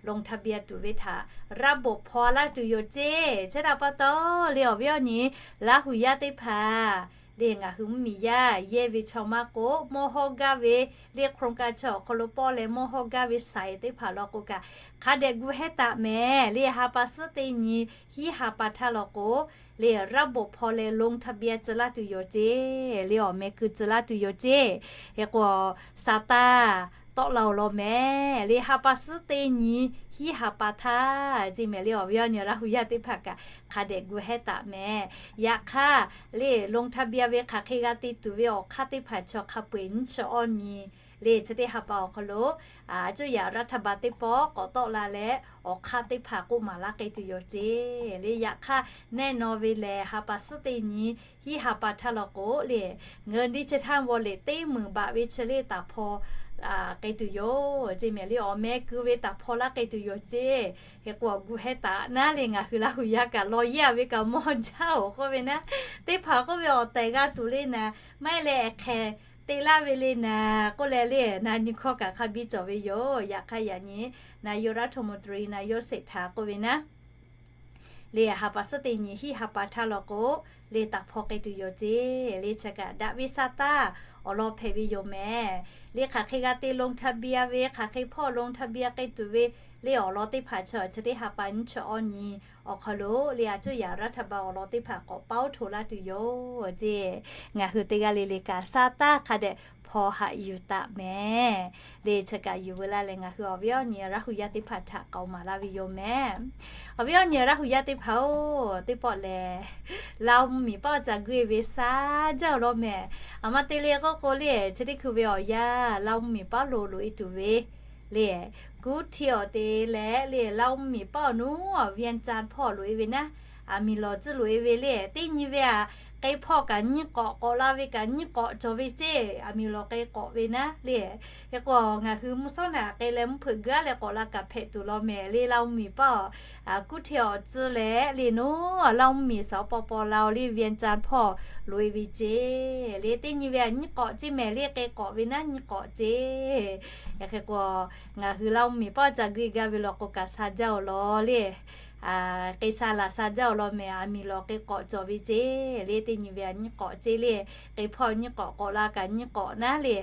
ลงทะเบียน tuˬ ve htaꞈ ระบบ hpaw laˇ tuˬ yoˬ ceˇ. Chi htaꞈ pa taw le, awˬ viˉ awˬ nyi Laˇ hu yaˇ teˇ hpaˍ le, ngaˬ hui mvuhˇmiˬ yaˇ yehˇ ve chaw maˇ k'oˆ, mawˇ hawˇ gaˇ ve le โครงการ chi awˬ hk'aw lo pawˆ leh mawˇ hawˇ gaˇ ve saiˍ teˇ hpaˍ law k'o kaꞈ, hk'a dehꞈ gu hehˉ taˍ mehˍ le. Ha pa suhˉ teˇ nyi hiˉ ha pa htaˇ law k'o le, ระบบ hpaw leh ลงทะเบียน tcuh laˇ tuˬ yoˬ ceˇ le, awˬ meh keu tcuh laˇ tuˬ yoˬ ceˇ. Hk'e k'o, sa taˇ tawˆ la oˬ law mehˍ le. Ha pa suhˉ teˇ nyi hiˉ ha pa htaˇ ceˇ mehˍ le, awˬ viˉ awˬ nyi Laˇ hu yaˇ teˇ hpaˍ kaꞈ hk'a dehꞈ gu hehˉ taˍ mehˍ. Yaꞈ hk'aˇ le, ลงทะเบียน ve hk'aˬ hk'e g'a te tuˬ ve awˬ hk'aˇ teˇ hpaˍ chi hk'a peu eˬ nyiˇ chi awˇ nyi le, chi teˇ ha pa awˬ hk'aw lo, a cuˇ yaꞈ รัฐบาล teˇ pawˆ k'awꞈ tawˆ la leh, awˬ hk'aˇ teˇ hpaˍ k'oˆ maˍ laˇ k'ai tuˬ yoˬ ceˇ le. Yaꞈ hk'aˇ, แน่นอน ve lehˬ, ha pa suhˉ teˇ nyi hiˉ ha pa htaˇ law k'o le, เงินดิจิทัลวอลเล็ต teˇ meunˍ baꞈ ve chi le taˍ hpaw k'ai tuˬ yoˬ ceˇ mehˍ le, awˬ meh keu ve taˍ hpaw laˇ k'ai tuˬ yoˬ ceˇ. Hk'e k'o, awˬ gu hehˉ taˍ naˉ le, ngaˬ hui Laˇ hu yaˇ kaꞈ law yehˇ ve kaꞈ mawˇ jaˇ oˬ k'oˆ ve naˉ, teˇ hpaˍ k'oˆ ve awˬ tehˬ g'a tuˬ le naˍ, maˇ heˆ leh ehˍ hk'ehˍ te laˇ ve le naˍ k'oˆ leh le, na nyi hkawˇ kaꞈ hk'a biˇ cawˬ ve yoˬ. Yaꞈ hk'aˇ yaꞈ nyi นายกรัฐมนตรี นายกเศรษฐา k'oˆ ve naˉ le, ha pa suhˉ teˇ nyi hiˉ ha pa htaˇ law k'o le taˍ hpaw k'ai tuˬ yoˬ ceˇ le. Chi kaꞈ daꞈ ve sa taˇ awˬ lawn hpehꞈ ve yoˬ mehˍ le. Hk'aˬ hk'e g'a te ลงทะเบียน ve, hk'aˬ hk'e hpawˇ ลงทะเบียน k'ai tuˬ ve le, awˬ lawn teˇ hpaˍ chi chi teˇ ha pa nyiˇ chi awˇ nyi awˬ hk'aw lo le, a cuˇ yaꞈ รัฐบาล awˬ lawn teˇ hpaˍ k'awꞈ paoˇ hto laˇ tuˬ yoˬ ceˇ. Ngaˬ hui teˇ g'aˇ le le kaꞈ sa taˇ hk'a dehꞈ hpaw haꞈ yuˬ taˍ mehˍ le. Chi kaꞈ yuˬ veu laˇ leh ngaˬ hui awˬ viˉ awˬ nyi Laˇ hu yaˇ teˇ hpaˍ htaꞈ k'aoˍ maˍ laˇ ve yoˬ mehˍ. Awˬ viˉ awˬ nyi Laˇ hu yaˇ teˇ hpaˍ-oˬ, teˇ pawˆ lehˬ, Laˇ huˉ mvuhˇmiˬ paˆ awˬ ca guˇ e ve sa jaˇ awˬ lawn mehˍ. Aˬ ma te le k'oˆ k'o le, chi teˇ hkui ve awˬ yanˇ Laˇ huˉ mvuhˇmiˬ paˆ lo loꞈ e tuˬ ve le, กรุงเทพ awˬ te leh le, Laˇ huˉ mvuhˇmiˬ paˆ awˬ nuˉ awˬ เวียงจันทร์ hpawˇ loꞈ e ve naˉ, aˬ miˍ lawˬ tcuh loꞈ e ve le, teˇ nyi ve aꞈ k'e hpawˇ kaꞈ nyiˇ k'awꞈ, k'awꞈ la ve kaꞈ nyiˇ k'awꞈ cawˬ ve ceˇ, aˬ miˍ lawˬ k'e k'awꞈ ve naˉ le. Hk'e k'o, ngaˬ hui mvuhˇ shawˉ naꞈ k'e leh mvuhˇ hpeuꞈ guiˬ aˉ leh k'awꞈ la kaꞈ hpehꞈ tuˬ law mehˍ le. Laˇ huˉ mvuhˇmiˬ paˆ awˬ กรุงเทพ awˬ tcuh leh le, nuˉ Laˇ huˉ mvuhˇmiˬ สปปลาว le, เวียงจันทร์ hpawˇ loꞈ e ve ceˇ le, teˇ nyi ve aꞈ nyiˇ k'awꞈ ceˇ mehˍ le, k'e k'awꞈ ve naˉ nyiˇ k'awꞈ ceˇ. Hk'e k'o, ngaˬ hui Laˇ huˉ mvuhˇmiˬ paˆ awˬ ca guˇ e gaˇ ve law k'o kaꞈ sa jaˇ awˬ lawn le, k'e sha laˬ sa jaˇ awˬ lawn mehˍ, aˬ miˍ lawˬ k'e k'awꞈ cawˬ ve ceˇ le, teˇ nyi ve aꞈ nyiˇ k'awꞈ ceˇ le, k'e hpawˇ nyiˇ k'awꞈ, k'awꞈ la kaꞈ nyiˇ k'awꞈ naˉ le.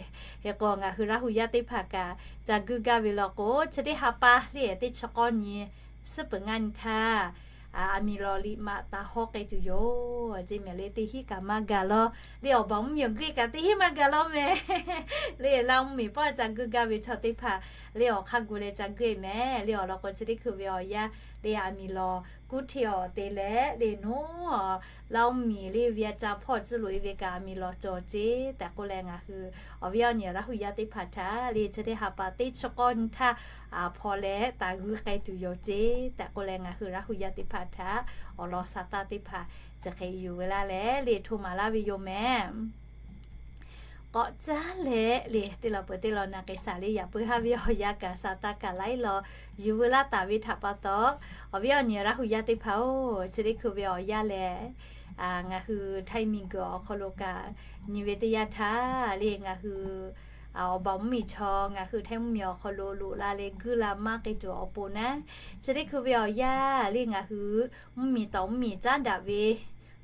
Hk'e k'o, ngaˬ hui Laˇ huˉ yaˇ teˇ hpaˍ kaꞈ ca guˇ gaˇ ve law k'o, chi teˇ ha pa le, teˇ chi k'awˇ nyi suhˉ peuˬ ngaˇ nyi htaˇ, aˬ miˍ lawˬ liꞈ maꞈ taˍ hawˉ k'ai tuˬ yoˬ ceˇ mehˍ le. Teˇ hinˉ kaꞈ maˇ gaˬ law le, awˬ baˬ mvuhˇmiˬ awˬ guˇ e kaꞈ teˇ hinˉ maˇ gaˬ law mehˍ le. Laˇ huˉ mvuhˇmiˬ paˆ ca guˇ gaˇ ve chaw teˇ hpaˍ le, awˬ hk'aˇ gu leh ca guˇ e mehˍ le. Awˬ lawn k'o, chi teˇ hkui ve awˬ yanˇ le, aˬ miˍ lawˬ กรุงเทพ awˬ te leh le, nuˉ Laˇ huˉ mvuhˇmiˬ le, เวียงจันทร์ hpawˇ tcuh loꞈ e ve kaꞈ aˬ miˍ lawˬ cawˬ ceˇ tehꞈ k'oˆ leh, ngaˬ hui awˬ viˉ awˬ nyi Laˇ huˉ yaˇ teˇ hpaˍ htaꞈ le, chi teˇ ha pa teˇ chi k'awˇ nyi htaˇ hpaw leh taˍ guˇ k'ai tuˬ yoˬ ceˇ tehꞈ k'oˆ leh, ngaˬ hui Laˇ huˉ yaˇ teˇ hpaˍ htaꞈ awˬ lawn sa taˇ teˇ hpaˍ chi hk'e yuˬ veu laˇ leh le hto maˍ laˇ ve yoˬ mehˍ. K'awꞈ caˉ leh le, teˇ lawn peuˬ teˇ lawn na k'ai shaˍ le, yaꞈ puiˉ haˉ ve awˬ yanˇ kaꞈ sa taˇ kaꞈ laiˉ law yuˬ veu laˇ taˍ ve htaꞈ pa taw, awˬ viˉ awˬ nyi Laˇ huˉ yaˇ teˇ hpaˍ-oˬ, chi teˇ hkui ve awˬ yanˇ lehˬ, ngaˬ hui Htaiˇ miˬguiˬ awˬ hk'aw lo kaꞈ nyi ve teˇ yanˇ htaˇ le, ngaˬ hui awˬ baˬ mvuhˇmiˬ chaw ngaˬ hui Htaiˇ mvuhˇmiˬ awˬ hk'aw lo loꞈ la leh guˇ la maˇ k'ai tuˬ awˬ pon naˉ, chi teˇ hkui ve awˬ yanˇ le ngaˬ hui mvuhˇmiˬ tawˍ mvuhˇmiˬ caˉ daꞈ ve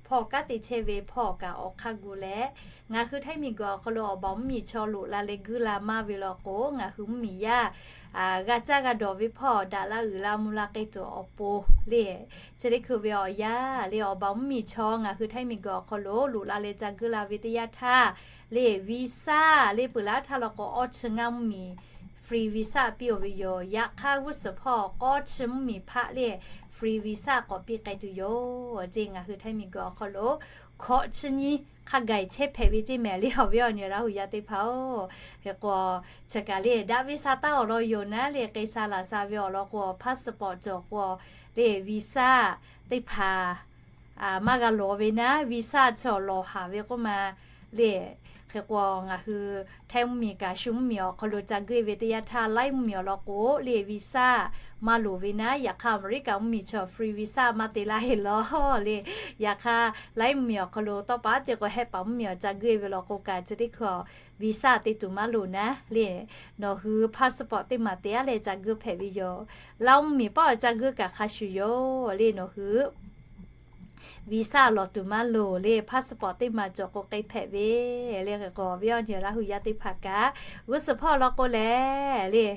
hpawˇ hpawˇ kanˉ te chehˇ ve hpawˇ kaꞈ awˬ hk'aˇ gu leh, ngaˬ hui Htaiˇ miˬguiˬ awˬ hk'aw lo awˬ baˬ mvuhˇmiˬ chaw loꞈ la leh guiˇ la maˇ ve law k'o, ngaˬ hui mvuhˇmiˬ yaˇ g'a caˇ g'a dawˬ ve hpawˇ daꞈ la uiˍ la mvuh la k'ai tuˬ awˬ pon le, chi teˇ hkui ve awˬ yanˇ le, awˬ baˬ mvuhˇmiˬ chaw ngaˬ hui Htaiˇ miˬguiˬ awˬ hk'aw lo loꞈ la leh ca guiˇ la ve teˇ yanˇ htaˇ le, visa le peuˬ laˇ htaˇ law k'o, awˇ chi ngaˇ mvuhˇmiˬ free visa piˇ-oˬ ve yoˬ. Yaꞈ hk'aˇ g'uˇ suhˍ hpawˇ k'awˇ chi mvuhˇmiˬ hpaˆ le free visa k'awꞈ piˇ k'ai tuˬ yoˬ. Ceˇ ngaˬ hui Htaiˇ miˬguiˬ awˬ hk'aw lo hkawꞈ chi nyi hk'a gaˬ chehˇ hpehꞈ ve ceˇ mehˍ le, awˬ viˉ awˬ nyi Laˇ huˍ yaˇ teˇ hpaˍ-oˬ. Hk'e k'o, chi kaꞈ le daꞈ ve sha taˇ awˬ lawn yoˬ naˉ le, k'ai sha laˬ sha ve awˬ lawn k'o, passport cawˬ k'o le, visa teˇ hpaˍ maˇ g'a lawˬ ve naˉ, visa chi awˬ lawˬ haˍ ve k'oˆ ma le. Hk'e k'o, ngaˬ hui Htaiˇ mvuhˇmiˬ kaꞈ shu mvuhˇmiˬ awˬ hk'aw lo ca guiˇ ve teˇ yanˇ htaˇ, Laˇ mvuhˇmiˬ awˬ lawn k'o le visa maˇ loˍ ve naˉ, yaꞈ hk'aˇ Aˍmeˍriˆkaˍ mvuhˇmiˬ chi free visa maˇ te laˇ heˆ law le. Yaꞈ hk'aˇ Laˇ mvuhˇmiˬ awˬ hk'aw lo tawˇ pa te k'o, Hehˆ paˍ mvuhˇmiˬ awˬ ca guiˇ ve law k'o kaꞈ, chi teˇ hkui visa te tuˬ maˇ loˍ naˉ le, nawˬ hui passport teˇ maˬ te-a leh ca guiˇ hpehꞈ ve yoˬ. Laˇ mvuhˇmiˬ paˉ awˬ ca guiˇ kaꞈ hk'a shuˍ yoˬ le, nawˬ hui visa lawˬ tuˬ maˇ loˍ le, passport teˇ maˬ cawˬ k'o k'ai hpehꞈ ve le. Hk'e k'o, awˬ viˉ awˬ nyi Laˇ huˍ yaˇ teˇ hpaˍ kaꞈ, g'uˇ suhˍ hpawˇ law k'o le, le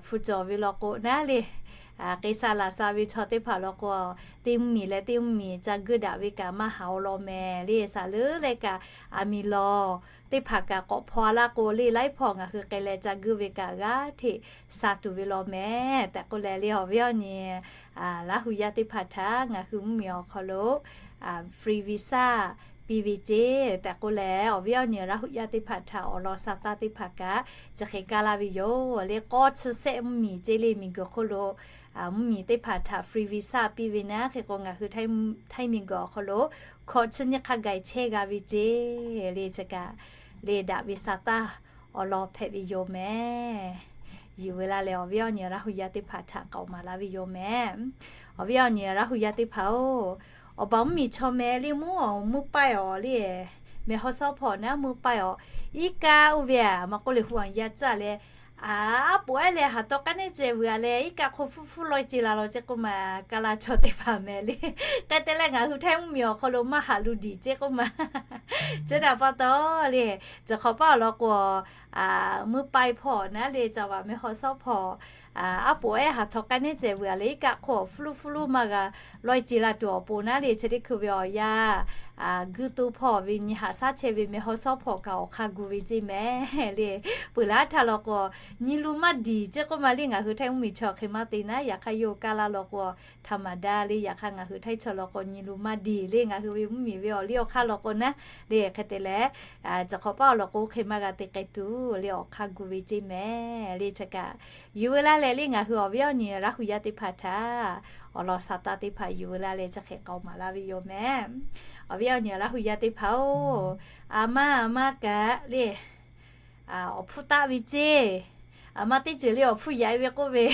hpu cawˬ ve law k'o naˉ le, k'ai sha laˬ sha ve chaw teˇ hpaˍ law k'o, teˇ mvuhˇmiˬ leh teˇ mvuhˇmiˬ ca guiˇ daꞈ ve kaꞈ maˇ haˍ awˬ lawn mehˍ le. Saˍ leuˉ leh kaꞈ aˬ miˍ lawˬ teˇ hpaˍ kaꞈ k'awꞈ hpaw-a laˇ k'o le, laiˉ hpawˇ ngaˬ hui k'ai leh ca guiˇ ve kaꞈ g'aˇ hteꞈ sha tuˬ ve law mehˍ tehꞈ k'oˆ leh le, awˬ viˉ awˬ nyi Laˇ huˍ yaˇ teˇ hpaˍ htaꞈ ngaˬ hui mvuhˇmiˬ awˬ hk'aw lo free visa piˇ ve ceˇ tehꞈ k'oˆ leh, awˬ viˉ awˬ nyi Laˇ huˍ yaˇ teˇ hpaˍ htaꞈ awˬ lawn sha taˇ teˇ hpaˍ kaꞈ chi hk'e kaˇ laˇ ve yoˬ le. K'awˇ chi sehˆ mvuhˇmiˬ ceˇ le, miˬguiˬ hk'oˆ lo mvuhˇmiˬ teˇ hpaˍ htaꞈ free visa piˇ ve naˉ, hk'e k'o ngaˬ hui Htaiˇ miˬguiˬ awˬ hk'aw lo hkawꞈ chi nyi hk'a gaˬ chehˇ g'a ve ceˇ le. Chi kaꞈ le daꞈ ve sha taˇ awˬ lawn hpehꞈ ve yoˬ mehˍ. Yuˬ ve laˇ leh awˬ viˉ awˬ nyi Laˇ huˍ yaˇ teˇ hpaˍ htaꞈ k'aoˍ maˍ laˇ ve yoˬ mehˍ. Awˬ viˉ awˬ nyi Laˇ huˍ yaˇ teˇ hpaˍ-oˬ, awˬ baˬ mvuhˇmiˬ chaw meh le mvuhˇ awˬ mvuhˇ paˇ awˬ le, mehˬ haw shawˉ hpawˇ naˉ mvuhˇ paˇ awˬ, iˉ kaˆ oˇ ve aˬ maˇ k'oˆ le, hu aˬ yaˇ caˇ leh, aˉ poꞈ ehˉ leh haˍ taw k'aˉ neˉ ceh vuiˬ-a leh, iˉ kaˆ hk'oˆ hpfuhˇ hpfuhˇ lawˇ ce la law ceˇ k'oˆ ma, ka la chaw teˇ hpaˍ mehˍ le. Hk'e te leh ngaˬ hui Htaiˇ mvuhˇmiˬ awˬ hk'aw lo maˇ haꞈ lu diˬ ceˇ k'oˆ ma. Chi htaꞈ pa taw le, ciˬ hk'awꞈ paˇ awˬ lawn k'o, mvuhˇ paˇ hpawˇ naˉ le, caˇ vaꞈ mehˬ haw shawˉ hpawˇ, aˉ poꞈ ehˉ haˍ taw k'aˉ neˉ ceh vuiˬ-a leh, iˉ kaˆ hk'oˆ hpfuhˇ hpfuhˇ maˇ g'a lawˇ ce la tuˬ awˬ pon naˉ le, chi teˇ hkui ve awˬ yanˇ guiˇ toˇ hpawˇ ve nyi haꞈ shaˉ chehˇ ve mehˬ haw shawˉ hpawˇ kaꞈ awˬ hk'aˇ gu ve ceˇ mehˍ le. Peuˬ laˇ htaˇ law k'o, nyi lu maˇ diˬ ceˇ k'oˆ ma le. Ngaˬ hui Htaiˇ mvuhˇmiˬ chaw hk'e maˇ te naˉ, yaꞈ hk'aˇ yawˇ kaˇ laˇ law k'o, htaꞈ maˍ daꞈ le. Yaꞈ hk'aˇ ngaˬ hui Htaiˇ chaw law k'o, nyi lu maˇ diˬ le. Ngaˬ hui ve mvuhˇmiˬ ve awˬ liˇ awˬ hk'aˇ law k'o naˉ le, hk'e te leh, ciˬ hk'awꞈ paˇ awˬ lawn k'o, hk'e maˇ g'a te k'ai tuˬ le, awˬ hk'aˇ gu ve ceˇ mehˍ le. Chi kaꞈ yuˬ ve laˇ leh le, ngaˬ hui awˬ viˉ awˬ nyi Laˇ huˍ yaˇ teˇ hpaˍ htaꞈ awˬ lawn sha taˇ teˇ hpaˍ yuˬ ve laˇ leh, chi hk'e k'aoˍ maˍ laˇ ve yoˬ mehˍ. Awˬ viˉ awˬ nyi Laˇ huˍ yaˇ teˇ hpaˍ-oˬ, aˬ ma aˬ ma kaꞈ le, awˬ hpfuhˇ taˆ ve ceˇ. Aˬ ma teˇ ceuˬ le awˬ hpfuhˇ yaꞈ-e ve k'oˆ ve,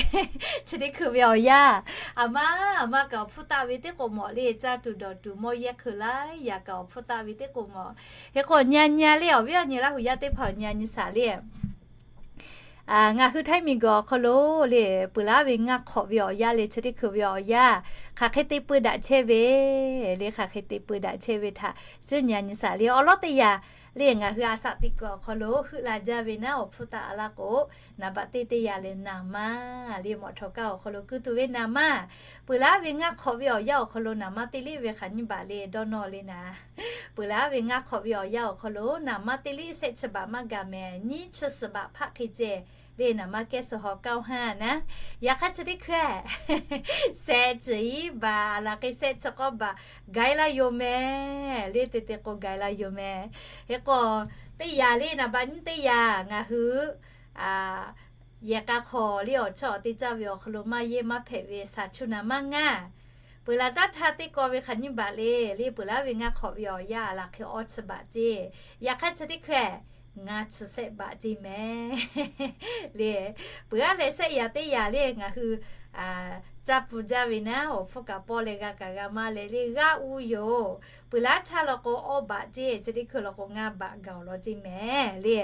chi teˇ hkui ve awˬ yanˇ, aˬ ma aˬ ma kaꞈ awˬ hpfuhˇ taˆ ve teˇ k'o mawˬ le, caˇ tuˬ dawˬ tuˬ mawˇ yehˇ hk'eun laˇ yaꞈ kaꞈ awˬ hpfuhˇ taˆ ve teˇ k'o mawˬ. Hk'e k'o, nyi nyi le, awˬ viˉ awˬ nyi Laˇ huˍ yaˇ teˇ hpaˍ nyi nyi shaˍ le. Ngaˬ hui Htaiˇ miˬguiˬ awˬ hk'aw lo le, peuˬ laˇ ve ngaˇ hk'awꞈ ve awˬ yanˇ le, chi teˇ hkui ve awˬ yanˇ, hk'aˬ hk'e te peu daꞈ chehˇ ve le, hk'aˬ hk'e te peu daꞈ chehˇ ve htaꞈ chi nyi nyi shaˍ le. Awˬ lawn teˇ yanˇ le, ngaˬ hui a shaꞈ teꞈ kuiˬ awˬ hk'aw lo heuˆ la jaˇ ve naˉ, awˬ hpfuhˇ taˆ a laˇ k'o, naˍ baꞈ teˇ teˇ yanˇ lehˬ naˍ manˇ le, mawꞈ htawˍ kaˇ awˬ hk'aw lo keu tuˬ ve naˍ manˇ. Peuˬ laˇ ve ngaˇ hk'awꞈ ve awˬ yanˇ awˬ hk'aw lo naˍ manˇ teˇ liˇ ve hk'aˬ nyiˇ baꞈ le dawˇ nawˇ le naˍ. Peuˬ laˇ ve ngaˇ hk'awꞈ ve awˬ yanˇ awˬ hk'aw lo naˍ manˇ teˇ liˇ sehˆ chi baꞈ maˇ gaˬ mehˍ, nyiˇ chi suhˍ baꞈ hpaˆ hk'e ceh le, naˍ manˇ kehˉ suhˍ haw kaˇ-oˬ haˇ naˉ. Yaꞈ hk'aˇ chi teˇ hkui sehˆ chi iˉ baꞈ, laˬ k'ai sehˆ chi k'awˇ baꞈ gaiˬ laˇ yoˬ mehˍ le, te te k'o gaiˬ laˇ yoˬ mehˍ. Hk'e k'o, teˇ yanˇ le naˍ baꞈ nyiˇ teˇ yanˇ ngaˬ hui yehˬ k'a hk'aw le awˬ chawˇ awˬ te caˇ ve awˬ hk'aw lo maˇ yehˇ maˇ hpehꞈ ve shaˍ chu naˍ manˇ ngaˇ. Peuˬ laˇ taˇ htaˇ teˇ kaw ve hk'aˬ nyiˇ baꞈ le, le peuˬ laˇ ve ngaˇ hk'awꞈ ve awˬ yanˇ laˬ hk'e awˇ chi baꞈ ceˇ. Yaꞈ hk'aˇ chi teˇ hkui ngaˇ chi sehˆ baꞈ ceˇ mehˍ le. Peuˬ aˉ leh sehˆ yaꞈ teˇ yanˇ le ngaˬ hui caˇ pun jaˇ ve naˉ, awˬ hpfuhˇ kaꞈ pawˇ leh g'a kaꞈ g'a maˇ leh le g'aˇ uˇ yoˬ. Peuˬ laˇ htaˇ law k'o awˇ baꞈ ceˇ, chi teˇ hkui law k'o ngaˇ baꞈ gaˬ awˬ lawn ceˇ mehˍ le.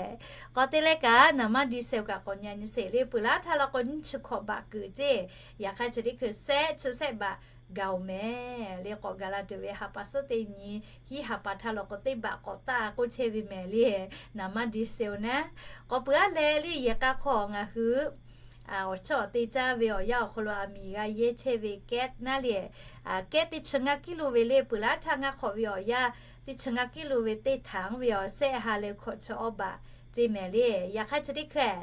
K'awꞈ te leh kaꞈ naˍ manˇ di sehˍ kaꞈ k'awꞈ nyi nyi sheˍ le. Peuˬ laˇ htaˇ law k'o nyiˇ chi hkawꞈ baꞈ keuꞈ ceˇ. Yaꞈ hk'aˇ chi teˇ hkui sehˆ chi sehˆ baꞈ gaˬ-oˬ mehˍ le. K'awꞈ gaˬ la tuˬ ve ha pa suhˉ teˇ nyi, hiˉ ha pa htaˇ law k'o teˇ baꞈ k'awꞈ taˆ k'oˆ chehˇ ve mehˍ le. Naˍ maˇ di se-oˬ naˉ. K'awꞈ peuˬ-aˉ leh le, yehˬ k'a hk'aw ngaˬ hui awˬ chawˇ awˬ te caˇ ve awˬ yanˇ awˬ hk'aw lo aˬ miˍ g'a yehˇ chehˇ ve kehˉ naˉ le. Kehˉ teˇ chi ngaˇ kiˉ lo ve le, peuˬ laˇ htaˇ ngaˇ hk'awꞈ ve awˬ yanˇ teˇ chi ngaˇ kiˉ lo ve teˇ htaˍ ve awˬ sehˆ ha leh hkawꞈ chi awˇ baꞈ ceˇ mehˍ le. Yaꞈ hk'aˇ chi teˇ hkeh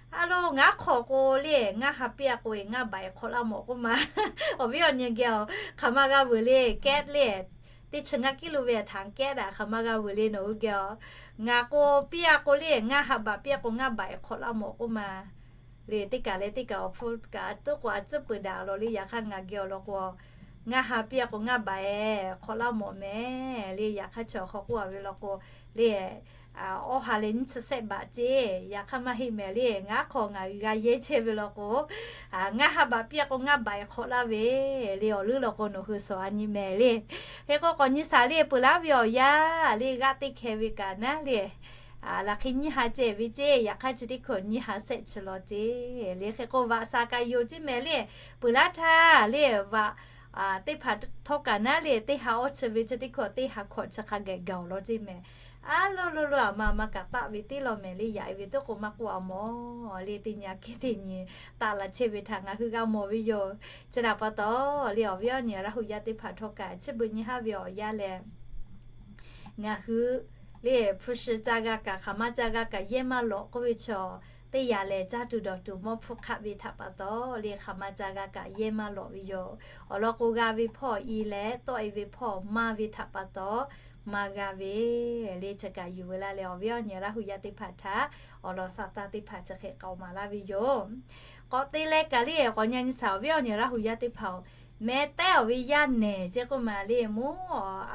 a lo ngaˇ hk'awꞈ k'o le, ngaˇ ha piˇ-a k'o e ngaˇ baꞈ e hk'awꞈ laˇ mawˬ k'oˆ ma. Awˬ viˉ awˬ nyi geh-oˬ, hk'aˬ ma g'a veuˬ le, kehˉ le. Teˇ chi ngaˇ kiˉ lo ve htaˍ kehˉ daꞈ hk'aˬ ma g'a veuˬ le nawˬ hui geh-oˬ. Ngaˬ k'o piˇ-a k'o le, ngaˇ ha baꞈ piˇ-a k'o ngaˇ baꞈ e hk'awꞈ laˇ mawˬ k'oˆ ma. Le teˇ kaˬ leh teˇ kaˬ awˬ hpu kaꞈ tuˉ k'o a tcuhˉ peuˬ daꞈ lawˬ le. Yaꞈ hk'aˇ ngaˬ geh awˬ lawn k'o ngaˇ ha piˇ-a k'o ngaˇ baꞈ e hk'awꞈ laˇ mawˬ mehˍ le. Yaꞈ hk'aˇ chi awˬ hk'aw k'oˆ a ve law k'o le, awˇ ha leh nyiˇ chi sehˆ baꞈ ceˇ. Yaꞈ hk'aˇ maˇ heˆ mehˍ le. Ngaˇ hk'awꞈ ngaˬ hui g'a yehˇ chehˇ ve law k'o, ngaˇ ha baꞈ piˇ-a k'o ngaˇ baꞈ e hk'awꞈ laˇ ve le. Awˬ leuˉ law k'o nawˬ hui suhˍ a nyi mehˍ le. Hk'e k'o k'awꞈ nyi shaˍ le, peuˬ laˇ ve awˬ yanˇ le g'aˆ teˇ hkeh ve kaꞈ naˉ le, laꞈ hk'e nyiˇ ha cehˇ ve ceˇ. Yaꞈ hk'aˇ chi teˇ hkeh nyiˇ ha sehˆ chi law ceˇ le. Hk'e k'o vaꞈ shaˍ kaꞈ yoˬ ceˇ mehˍ le. Peuˬ laˇ htaˇ le vaꞈ teˇ hpaˍ htawˇ kaꞈ naˉ le, teˇ ha awˇ chi ve chi teˇ hkeh teˇ ha hkawꞈ chi hk'a gaˬ gaˬ-oˬ law ceˇ mehˍ. A lo lo lo, aˬ ma aˬ ma kaꞈ taˆ ve teˇ law mehˍ le. Yaꞈ e ve tuˉ k'o maˇ k'oˆ a mawˬ le. Teˇ nyi a kehˉ teˇ nyi taˆ la chehˇ ve htaꞈ ngaˬ hui g'a mawˬ ve yoˬ. Chi htaꞈ pa taw le awˬ viˉ awˬ nyi Laˇ huˍ yaˇ teˇ hpaˍ htawˇ kaꞈ chi beuꞈ nyi haˉ ve awˬ yanˇ lehˬ, ngaˬ hui le hpu shi ca g'a kaꞈ hk'aˬ ma ca g'a kaꞈ yehˇ maˇ lawꞈ k'oˆ ve chaw teˇ yanˇ lehˬ, caˇ tuˬ dawˬ tuˬ mawˇ hpfuhˇ hk'aˆ ve htaꞈ pa taw le hk'aˬ ma ca g'a kaꞈ yehˇ maˇ lawꞈ ve yoˬ. Awˬ lawn k'o g'a ve hpawˇ i leh tawˆ e ve hpawˇ maˇ ve htaꞈ pa taw maˇ g'a ve le. Chi kaꞈ yuˬ ve laˇ leh awˬ viˉ awˬ nyi Laˇ huˍ yaˇ teˇ hpaˍ htaꞈ awˬ lawn sa taˇ teˇ hpaˍ chi hk'e k'aoˍ maˍ laˇ ve yoˬ. K'awꞈ te leh kaꞈ le k'awꞈ nyi nyi shaˍ awˬ viˉ awˬ nyi Laˇ huˍ yaˇ teˇ hpaˍ-oˬ, meh tehˉ awˬ ve yaˇ nehˬ ceˇ k'oˆ ma le, mvuhˇ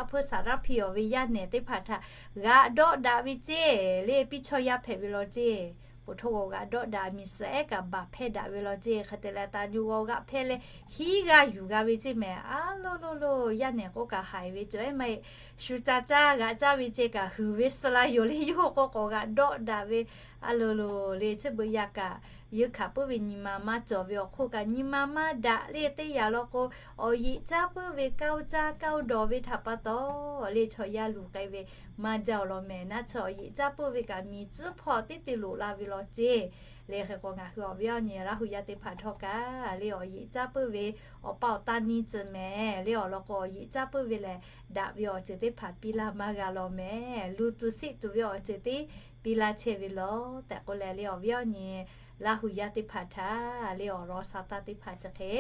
aˉ hpeuˇ saˍ raˇ hpiˇ awˬ ve yaˇ nehˬ teˇ hpaˍ htaꞈ g'aꞈ dawˆ daꞈ ve ceˇ le. Piˇ chawˇ yaˇ hpehꞈ ve law ceˇ, poˬ htaˇ g'aꞈ dawˆ daꞈ miˬ suhˍ ehˉ kaꞈ baˬ hpehˇ daꞈ ve law ceˇ. Hk'e te leh taˍ nyi g'aw g'aꞈ hpehˇ leh hiˉ g'aˇ yuˬ g'a ve ceˇ mehˍ. A lo lo lo, yaˇ nehˬ k'oˆ kaꞈ haiˬ ve cawˬ ehˉ maˇ heˆ. Shu ca caˇ g'aꞈ caˇ ve ceˇ kaꞈ huiˬ ve suh la yoˬ le. Yawˇ k'o k'awꞈ g'aꞈ dawˆ daꞈ ve a lo lo le. Chi beuꞈ yaˇ kaꞈ yeunˇ hkanˍ puiˉ ve nyi ma maˇ cawˬ ve awˬ hk'oˆ kaꞈ nyi ma maˇ daꞈ le. Teˇ yanˇ law k'o awˬ yeꞈ caˇ puiˉ ve kaˇ oˇ caˇ kaˇ oˇ dawˬ ve htaꞈ pa taw le chaw yaˇ luˬ k'ai ve maˇ jaˇ-oˬ law mehˍ. Naˆ tsuhˇ awˬ yeꞈ caˇ puiˉ ve kaꞈ miˬ tcuhˉ hpawˇ teˇ te loꞈ la ve law ceˇ le. Hk'e k'o ngaˬ hui awˬ viˉ awˬ nyi Laˇ huˍ yaˇ teˇ hpaˍ htawˇ kaꞈ le awˬ yeꞈ caˇ puiˉ ve awˬ pa awˬ taˇ neˇ tcuh mehˍ le. Awˬ lawn k'o awˬ yeꞈ caˇ puiˉ ve lehˬ daꞈ ve awˬ ceuˬ teˇ hpaˍ piˇ laˇ maˇ g'a law mehˍ. Luˬ tuˬ seˆ tuˬ ve awˬ ceuˬ teˇ piˇ laˇ chehˇ ve law tehꞈ k'oˆ leh le awˬ viˉ awˬ nyi Laˇ huˍ yaˇ teˇ hpaˍ htaꞈ le awˬ lawn sa taˇ teˇ hpaˍ chi hk'e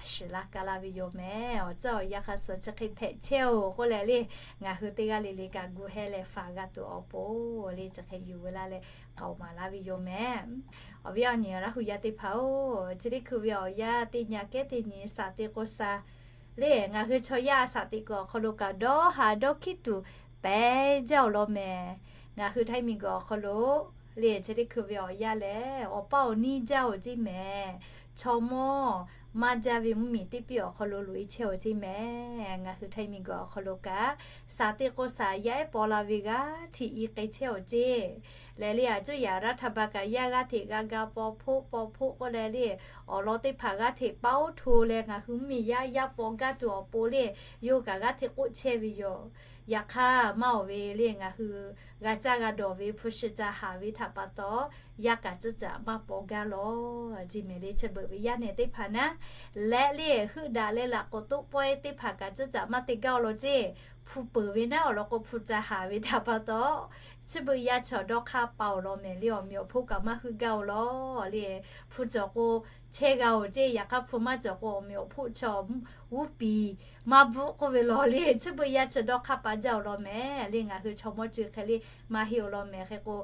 shiˍ laˇ kaˇ laˇ ve yoˬ mehˍ. Awˬ ceuˬ awˬ yanˇ hk'a suhˍ chi hk'e hpehꞈ chehˇ-oˬ k'oˆ leh le ngaˬ hui teˇ g'aˇ le le kaꞈ gu heh leh faˍ g'a tuˬ awˬ pon le chi hk'e yuˬ ve laˇ leh k'aoˍ maˍ laˇ ve yoˬ mehˍ. Awˬ viˉ awˬ nyi Laˇ huˍ yaˇ teˇ hpaˍ-oˬ, chi teˇ hkui ve awˬ yanˇ teˇ nyi a kehˉ teˇ nyi shaˍ teꞈ k'o shaˍ le ngaˬ hui chaw yaˇ shaˍ teꞈ kuiˬ awˬ hk'aw lo kaꞈ dawˇ haˍ dawˇ hkiˉ tuˬ pehˉ jaˇ-oˬ law mehˍ. Ngaˬ hui Htaiˇ miˬ guiˬ awˬ hk'aw lo le chi teˇ hkui ve awˬ yanˇ lehˬ awˬ pa awˬ neˇ jaˇ-oˬ ceˇ mehˍ. Chaw mawˇ maˇ jaˇ ve mvuhˇmiˬ teˇ piˇ awˬ hk'aw lo loꞈ-e chehˇ-oˬ ceˇ mehˍ. Ngaˬ hui Htaiˇ miˬ guiˬ awˬ hk'aw lo kaꞈ shaˍ teꞈ k'o shaˍ yaˇ ehˉ paw la ve g'aˇ hteꞈ i k'ai chehˇ-oˬ ceˇ. Leh le a cuˇ yaꞈ raˇ htaꞈ ba kaꞈ yaˇ g'aˇ hteꞈ g'a ga paw hpoˆ paw hpoˆ k'oˆ leh le awˬ lawn teˇ hpaˍ g'aˇ hteꞈ paˉ oˉ hto leh ngaˬ hui mvuhˇmiˬ yaˇ yaˇ paw gaˇ tuˬ awˬ pon le yawˇ kaꞈ g'aˇ hteꞈ k'oˆ chehˇ ve yoˬ. Yaꞈ hk'aˇ maˇ awˬ ve le ngaˬ hui g'a caˇ g'a dawˬ ve hpu shi ca haˍ ve htaꞈ pa taw yaˇ kaꞈ tcuhˉ caꞈ maˇ paw gaˇ law ceˇ mehˍ le. Chi beuꞈ ve yaˇ nehˬ teˇ hpaˍ naˉ leh le heuˆ daꞈ leh laꞈ k'awꞈ toˆ pawehˇ teˇ hpaˍ kaꞈ tcuhˉ caꞈ maˇ te gaˇ-oˬ law ceˇ. Hpu peuˬ ve naˉ awˬ lawn k'o hpu ca haˍ ve htaꞈ pa taw chi beuꞈ yaˇ chaw dawˇ hk'aˇ pa-oˬ law mehˍ le. Awˬ meꞈ awˬ hponˇ kaꞈ maˇ heuˆ gaˇ-oˬ law le. Hpu cawˬ k'o chehˇ g'a-oˬ ceˇ. Yaꞈ hk'aˇ hpu maˇ cawˬ k'o awˬ meꞈ awˬ hponˇ chaw g'uˇ piˍ maˇ bvuhˆ k'oˆ ve law le. Chi beuꞈ yaˇ chaw dawˇ hk'aˇ pa jaˇ-oˬ law mehˍ le. Ngaˬ hui chaw mawˇ ceuˬ hk'e le maˇ heˆ-oˬ law mehˍ. Hk'e k'o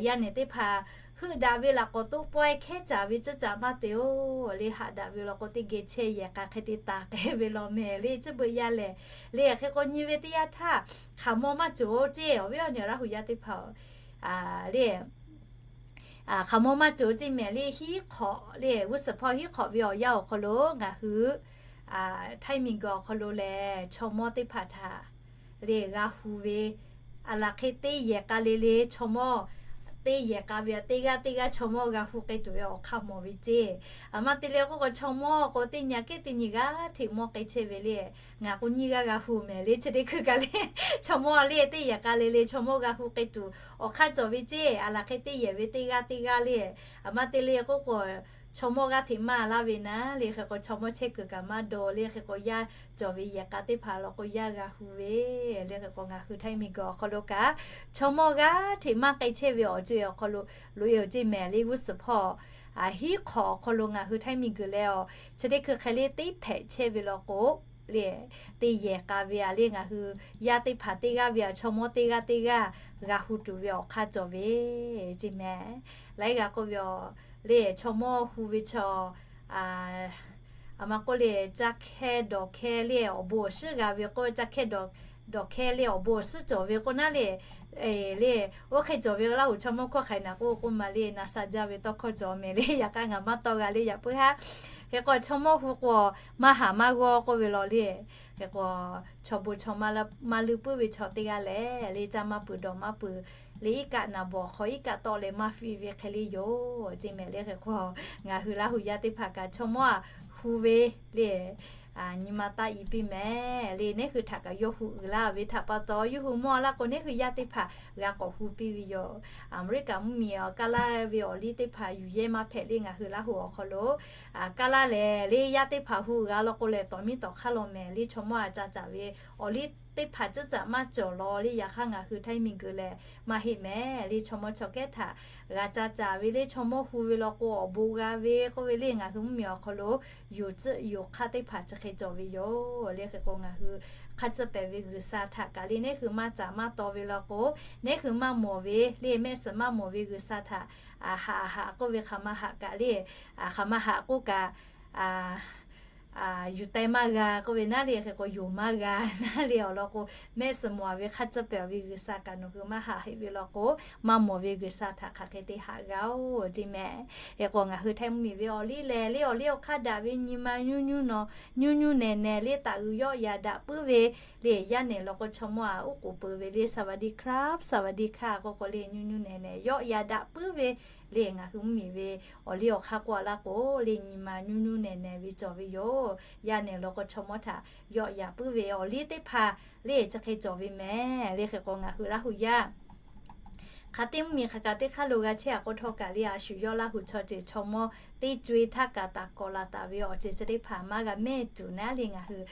yaˇ nehˬ teˇ hpaˍ heuˆ daꞈ ve laꞈ k'awꞈ toˆ pawehˇ hkehˉ caˍ ve tcuhˉ caꞈ maˇ te-oˬ le. Haꞈ daꞈ ve law k'o teˇ geh chehˇ yehˬ k'a hk'e te taˍ k'ai ve law mehˍ le. Chi beuꞈ yaˇ lehˬ le hk'e k'o nyi ve teˇ yanˇ htaˇ hk'aˬ mawˇ maˇ cawˬ-oˬ ceˇ. Awˬ viˉ awˬ nyi Laˇ huˍ yaˇ teˇ hpaˍ le hk'aˬ mawˇ maˇ cawˬ ceˇ mehˍ le. Hiˉ hk'awꞈ le g'uˇ suhˍ hpawˇ hiˉ hk'awꞈ ve awˬ yanˇ awˬ hk'aw lo ngaˬ hui Htaiˇ miˬ guiˬ awˬ hk'aw lo lehˬ chaw mawˇ teˇ hpaˍ htaꞈ le g'a hu ve a laˬ hk'e teˇ yehˬ k'a le le chaw mawˇ teˇ yehˬ k'a ve a teˇ g'aˇ teˇ g'aˇ chaw mawˇ g'a hu k'ai tuˬ ve awˬ hk'aˇ mawˬ ve ceˇ. Aˬ ma te leh k'oˆ k'o, chaw mawˇ k'o teˇ nyi aꞈ kehˉ teˇ nyi g'aˇ hteꞈ mawˇ k'ai chehˇ ve le. Ngaˬ k'o nyiˇ g'aˇ g'a hu mehˍ le. Chi teˇ hkui kaꞈ le, chaw mawˇ le teˇ yehˬ k'a le le chaw mawˇ g'a hu k'ai tuˬ awˬ hk'aˇ cawˬ ve ceˇ. Aˬ laˬ hk'e teˇ yehˬ ve teˇ g'aˇ teˇ g'aˇ le, aˬ ma te leh k'oˆ k'o, chaw mawˇ g'aˇ hteꞈ maˇ laˇ ve naˉ le, hk'e k'o chaw mawˇ chehˇ kuiˬ kaꞈ maˇ dawˬ le, hk'e k'o yaˇ cawˬ ve yehˬ k'a teˇ hpaˍ law k'o yaˇ g'a hu ve le. Hk'e k'o ngaˬ hui htaiˇ miˬ guiˬ awˬ hk'aw lo kaꞈ chaw mawˇ g'aˇ hteꞈ maˇ k'ai chehˇ ve awˬ co-e awˬ hk'aw lo loꞈ-e-oˬ ceˇ mehˍ le. G'uˇ suhˍ hpawˇ hiˉ hk'awꞈ awˬ hk'aw lo ngaˬ hui htaiˇ miˬ guiˬ leh awˬ chi teˇ hkui hk'e le teˇ hpehꞈ chehˇ ve law k'o le, teˇ yehˬ k'a ve a le ngaˬ hui yaˇ teˇ hpaˍ teˇ g'aˇ ve a chaw mawˇ teˇ g'aˇ teˇ g'aˇ g'a hu tuˬ ve awˬ hk'aˇ cawˬ ve ceˇ mehˍ. Laiˉ g'a k'oˆ ve a le, chaw mawˇ hu ve chaw aˬ ma k'oˆ le, caˇ hkehˇ dawˬ hkehˇ le awˬ bon awˬ shiˉ g'a ve k'o, caˇ hkehˇ dawˬ hkehˇ le awˬ bon awˬ shiˉ cawˬ ve k'o naˉ le, le oˇ hk'e cawˬ ve Laˇhuˍ chaw mawˇ hkawˇ hk'aiˬ naˍ k'oˆ k'oˆ ma le, naˍ sa jaˇ ve tawˇ hkawˇ cawˬ mehˍ le. Yaꞈ hk'aˇ ngaˬ maˇ tawˇ g'a le yaꞈ puiˉ haˉ. Hk'e k'o chaw mawˇ hu k'o maˇ haꞈ maˇ g'awˇ k'oˆ ve law le. Hk'e k'o chaw bon chaw maˇ leuˇ puiˉ ve chaw teˇ g'aˇ lehˬ le, caˇ maˇ peuˬ dawˬ maˇ peuˬ le, iˉ kaˆ naˍ bawˬ hk'aw iˉ kaˆ tawˆ leh maˇ fiˇ ve hk'e le yoˬ ceˇ mehˍ le. Hk'e k'o ngaˬ hui Laˇhuˍ yaˇ teˇ hpaˍ kaꞈ chaw mawˇ aꞈ hu ve le, nyi ma taˇ i piˇ mehˍ le. Neˉ hui htaꞈ kaꞈ yawˇ hui uiˍ laˇ ve htaꞈ pa taw, yawˇ hui mawˇ laˇ k'o neˉ hui yaˇ teˇ hpaˍ g'a k'awꞈ hu piˇ ve yoˬ. Aˍmeˍriˆkaꞈ mvuhˇmiˬ a kaˇ laˇ ve awˬ liˇ teˇ hpaˍ yuˬ yehˇ maˇ hpehꞈ le ngaˬ hui Laˇhuˍ awˬ hk'aw lo kaˇ laˇ lehˬ le, yaˇ teˇ hpaˍ hu g'a law k'o lehˬ, tawˍ miˉ tawˍ hk'aˇ law mehˍ le. Chaw mawˇ aꞈ ca caˍ ve awˬ liˇ teˇ hpaˍ tcuhˉ caꞈ maˇ cawˬ law le. Yaꞈ hk'aˇ ngaˬ hui htaiˇ miˬ guiˬ lehˬ maˇ heˆ mehˍ le. Chaw mawˇ chaw kehˉ htaꞈ g'a ca caˍ ve le, chaw mawˇ hu ve law k'o awˬ bon g'a ve k'oˆ ve le, ngaˬ hui mvuhˇmiˬ awˬ hk'aw lo yoˬ tcuhˆ yoˬ hk'aˇ teˇ hpaˍ chi hk'e cawˬ ve yoˬ le. Hk'e k'o ngaˬ hui hk'a tcuhˉ pehˍ ve G'uiˬsha htaꞈ kaꞈ le, neˉ hui maˇ caˍ maˇ taw ve law k'o, neˉ hui maˇ mawˬ ve le, mehˆ suhˍ maˇ mawˬ ve G'uiˬsha htaꞈ haꞈ haꞈ k'oˆ ve hk'aˬ ma haꞈ kaꞈ le, hk'aˬ ma haꞈ k'oˆ kaꞈ yuˬ teh maˇ g'a k'oˆ ve naˉ le, hk'e k'o yoˬ maˇ g'a naˉ le awˬ lawn k'o, mehˆ suhˍ mawˬ ve hk'a tcuhˉ pehˍ ve G'uiˬsha kaꞈ nawˬ hui maˇ haꞈ heˆ ve law k'o, maˇ mawˬ ve G'uiˬsha htaꞈ hk'aˬ hk'e te haꞈ g'a-oˬ ceˇ mehˍ. Hk'e k'o ngaˬ hui htaiˇ mvuhˇmiˬ ve awˬ liˇ lehˬ le, awˬ liˇ awˬ hk'aˇ daꞈ ve nyi ma nyuˇ nyuˇ nawˬ, nyuˇ nyuˇ nehˬ nehˬ le, taˍ g'uiˬ yawˆ yaꞈ daꞈ puiˉ ve le, yaˇ nehˬ law k'o chaw mawˇ aꞈ uˉ k'oˍ peuˬ ve le, สวัสดีครับ สวัสดีค่ะ k'oˆ k'o le, nyuˇ nyuˇ nehˬ nehˬ yawˆ yaꞈ daꞈ puiˉ ve le. Ngaˬ hui mvuhˇmiˬ ve awˬ liˇ awˬ hk'aˇ k'oˆ a laˇ k'o le, nyi ma nyuˇ nyuˇ nehˬ nehˬ ve cawˬ ve yoˬ. Yaˇ nehˬ law k'o chaw mawˇ htaꞈ yawˆ yaꞈ puiˉ ve awˬ liˇ teˇ hpaˍ le chi hk'e cawˬ ve mehˍ le. Hk'e k'o ngaˬ hui Laˇhuˍ yaˇ hk'aˬ teˇ mvuhˇmiˬ hk'aˬ kaꞈ teˇ hk'aˇ lo g'a chehˇ a k'o htawˇ kaꞈ le, a shu yawˇ Laˇhuˍ chaw ceuˬ chaw mawˇ teˇ co-e htaˇ kaꞈ taˍ kawꞈ laˬ taˍ ve awˬ ceuˬ chi teˇ hpaˍ maˇ g'a mehˇ tuˬ naˉ le, ngaˬ hui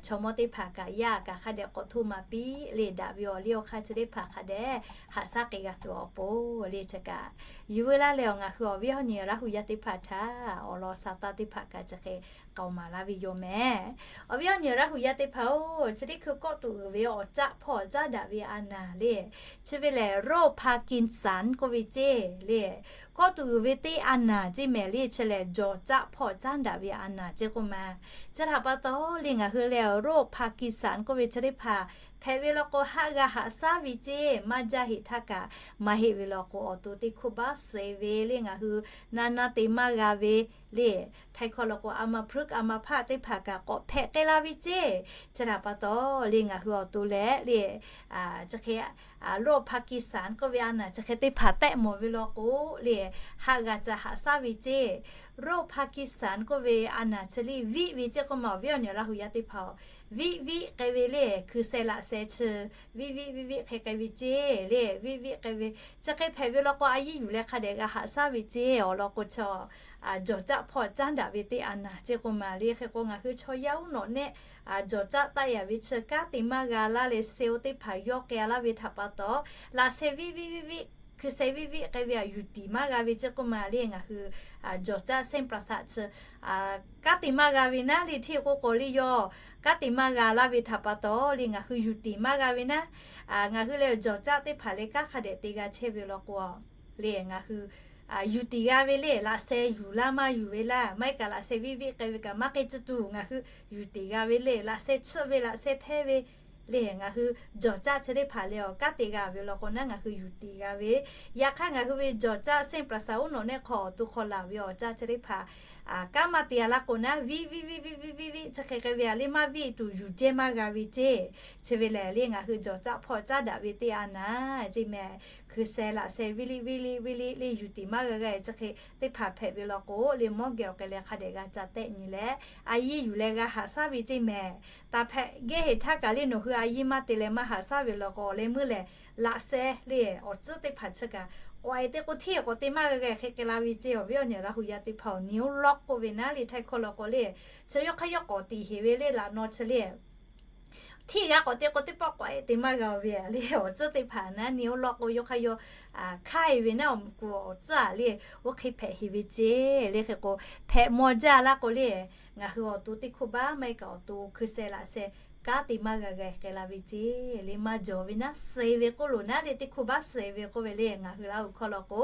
chaw mawˇ teˇ hpaˍ kaꞈ yaˇ kaꞈ hk'a dehꞈ k'awꞈ htoˇ ma piˇ le, daꞈ ve awˬ liˇ awˬ hk'aˇ chi teˇ hpaˍ hk'a dehꞈ haꞈ shaˉ k'ai g'a tuˬ awˬ pon le. Chi kaꞈ yuˬ veu laˇ leh awˬ ngaˬ hui awˬ viˉ awˬ nyi Laˇhuˍ yaˇ teˇ hpaˍ htaꞈ awˬ lawn sa taˇ teˇ hpaˍ kaꞈ chi hk'e k'aoˍ maˍ laˇ ve yoˬ mehˍ. Awˬ viˉ awˬ nyi Laˇhuˍ yaˇ teˇ hpaˍ-oˬ, chi teˇ hkui kawˆ tuˬ uiˍ ve awˬ caˆ hpawˇ caˉ daꞈ ve a naˍ le, chi ve lehˬ โรคพาร์กินสัน k'oˆ ve ceˇ le. Kawˆ tuˬ uiˍ ve teˇ a naˍ ceˇ mehˍ le, chi lehˬ jawˬ caˆ hpawˇ caˉ daꞈ ve a naˍ ceˇ k'oˆ ma. Chi htaꞈ pa taw le ngaˬ hui lehˬ โรคพาร์กินสัน k'oˆ ve chi teˇ hpaˍ hpehꞈ ve law k'o haˆ g'a haꞈ shaˉ ve ceˇ, maˇ jaˇ heˆ htaˇ kaꞈ maˇ heˆ ve law k'o awˬ to teˇ hkoˇ baˆ suh ve le, ngaˬ hui naˇ naˇ te maˇ g'a ve le, htaiˇ hkawˇ law k'o อัมพฤกษ์ อัมพาต teˇ hpaˍ kaꞈ k'awꞈ hpehꞈ k'ai la ve ceˇ. Chi htaꞈ pa taw le ngaˬ hui awˬ to leh le, chi hk'e โรคพาร์กินสัน k'oˆ ve a naˍ chi hk'e teˇ hpaˍ tehˆ mawˬ ve law k'o le, haˆ g'a ca haꞈ shaˉ ve ceˇ. โรคพาร์กินสัน k'oˆ ve a naˍ chi le viˆ ve ceˇ k'oˆ ma. Awˬ viˉ awˬ nyi Laˇhuˍ yaˇ teˇ hpaˍ-oˬ, viˆ viˆ k'ai ve le, hkui sheh laꞈ sheh chi viˆ viˆ viˆ viˆ hk'e k'ai ve ceˇ le, viˆ viˆ k'ai ve chi hk'e hpehꞈ ve law k'o a yiˇ yuˬ leh hk'a dehꞈ g'a haꞈ shaˉ ve ceˇ. Awˬ lawn k'o chaw jawˬ caˆ hpawˇ caˉ daꞈ ve teˇ a naˍ ceˇ k'oˆ ma le. Hk'e k'o ngaˬ hui chaw yaˇ uˉ nawꞈ nehˆ jawˬ caˆ taˆ yaꞈ ve chi kanˉ te maˇ g'a laˇ leh, sheh-oˬ teˇ hpaˍ yawˇ k'ai laˇ ve htaꞈ pa taw, laꞈ sheh viˆ viˆ viˆ viˆ, hkui sheh viˆ viˆ k'ai ve a yuˬ tiˍ maˇ g'a ve ceˇ k'oˆ ma le. Ngaˬ hui jawˬ caˆ เส้นประสาท chi kanˉ te maˇ g'a ve naˉ le, hteˇ k'oˆ k'o le yawˇ kanˉ te maˇ g'a laˇ ve htaꞈ pa taw le ngaˬ hui yuˬ tiˍ maˇ g'a ve naˉ, ngaˬ hui lehˬ jawˬ caˆ teˇ hpaˍ leh kanˉ hk'a dehꞈ te g'a chehˇ ve law k'o le ngaˬ hui yuˬ tiˍ g'a ve le, laꞈ sheh yuˬ laˇ maˇ yuˬ ve laˇ, maˇ heˆ kaꞈ laꞈ sheh viˆ viˆ k'ai ve kaꞈ maˇ k'ai tcuh tuˬ ngaˬ hui yuˬ tiˍ g'a ve le, laꞈ sheh chiˆ ve laꞈ sheh hpehˇ ve le ngaˬ hui jawˬ caˆ chi teˇ hpaˍ leh awˬ kanˉ te g'a ve law k'o naˉ ngaˬ hui yuˬ tiˍ g'a ve. Yaꞈ hk'aˇ ngaˬ hui ve jawˬ caˆ เส้นประสาท uˉ nawꞈ nehˆ hk'aw awˬ to hk'aw laˬ ve awˬ caˆ chi teˇ hpaˍ Kanˉ maˇ te a laˇ k'o naˉ, viˉ viˉ viˉ viˉ viˉ viˉ chi hk'e k'ai ve a le, maˇ viˉ tuˬ yuˬ jehˇ maˇ g'a ve ceˇ. Chi ve lehˬ le ngaˬ hui jawˬ caˆ hpawˇ caˉ daꞈ ve teˇ a naˍ ceˇ mehˍ. Hkui sheh laꞈ sheh viˉ liˆ viˉ liˆ viˉ liˆ le yuˬ tiˍ maˇ g'a g'a chi hk'e teˇ hpaˍ hpehꞈ ve law k'o le, mawˇ geh awˬ k'ai leh hk'a dehꞈ g'a ca tehˆ nyi leh a yiˇ yuˬ leh g'a haꞈ shaˉ ve ceˇ mehˍ. Taˍ hpehꞈ gehˇ heˍ htaˇ kaꞈ le nawˬ hui a yiˇ maˇ te leh maˇ haꞈ shaˉ ve law k'o le, meuˇ lehˬ laꞈ sheh le awˬ tcuhˉ teˇ hpaˍ chi kaꞈ k'awꞈ e te k'o hteˇ k'awꞈ te maˇ g'a g'a hk'e k'ai la ve ceˇ. Awˬ viˉ awˬ nyi Laˇ hu yaˇ teˇ hpaˍ-oˬ, ni oˇ lawˆ k'oˆ ve naˉ le htaiˇ hkawˇ law k'o le, chi yawˇ hk'aˇ yawˇ k'awꞈ tiˍ heˍ ve le laꞈ naw chi le hteˇ g'a k'awꞈ te k'o teˇ pawˆ k'awꞈ e te maˇ g'a ve le awˬ tcuhˉ teˇ hpaˍ naˉ ni oˇ lawˆ k'o yawˇ hk'aˇ yawˇ hk'aˇ e ve naˉ awˬ kuˬ awˬ tcuhˉ a le oˇ hk'e hpehꞈ heˍ ve ceˇ. Le hk'e k'o hpehꞈ maw jaˇ laˇ k'o le ngaˬ hui awˬ to teˇ hkuˇ baˆ maˇ heˆ kaꞈ awˬ to hkui sheh laꞈ sheh kanˉ te maˇ g'a g'a k'ai la ve ceˇ. Le maˇ jawˬ ve naˉ suh ve k'oˆ loˬ naˉ le teˇ hkuˇ baˆ suh ve k'oˆ ve le ngaˬ hui Laˇ hu hkawˇ law k'o,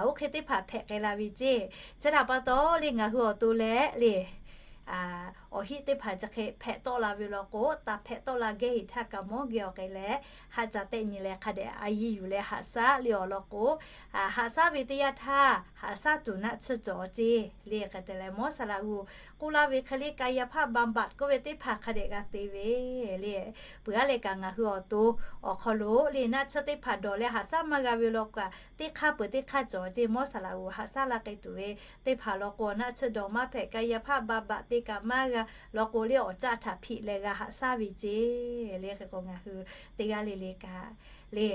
oˇ hk'e teˇ hpaˍ hpehꞈ k'ai la ve ceˇ. Chi htaꞈ pa taw le ngaˬ hui awˬ to leh le awˬ heˆ teˇ hpaˍ chi hk'e hpehꞈ tawˆ la ve law k'o, taˍ hpehꞈ tawˆ la gehˇ heˍ htaˇ kaꞈ mawˇ geh awˬ k'ai leh haꞈ ca tehˆ nyi leh hk'a dehꞈ a yiˇ yuˬ leh haꞈ shaˉ le awˬ lawn k'o, haꞈ shaˉ ve teˇ yanˇ htaˇ haꞈ shaˉ tuˬ naˆ tsuhˇ cawˬ ceˇ. Le hk'e te leh mawˇ saˍ laꞈ g'uˇ k'oˆ laˇ ve hk'e le กายภาพบำบัด k'oˆ ve teˇ hpaˍ hk'a dehꞈ g'a te ve le. Peuˬ aˉ leh kaꞈ ngaˬ hui awˬ to awˬ hk'aw lo le naˆ tsuhˇ teˇ hpaˍ dawˬ leh haꞈ shaˉ maˇ g'a ve law k'o, teˇ hk'aˇ peuˬ teˇ hk'aˇ cawˬ ceˇ. Mawˇ saˍ laꞈ g'uˇ haꞈ shaˉ laˇ k'ai tuˬ ve teˇ hpaˍ law k'o naˆ tsuhˇ dawˬ maˇ hpehꞈ กายภาพบำบัด te kaꞈ maˇ g'a law k'o le awˬ caˆ htaꞈ hpiꞈ leh g'a haꞈ shaˉ ve ceˇ. Le hk'e k'o ngaˬ hui teˇ g'aˇ le le kaꞈ le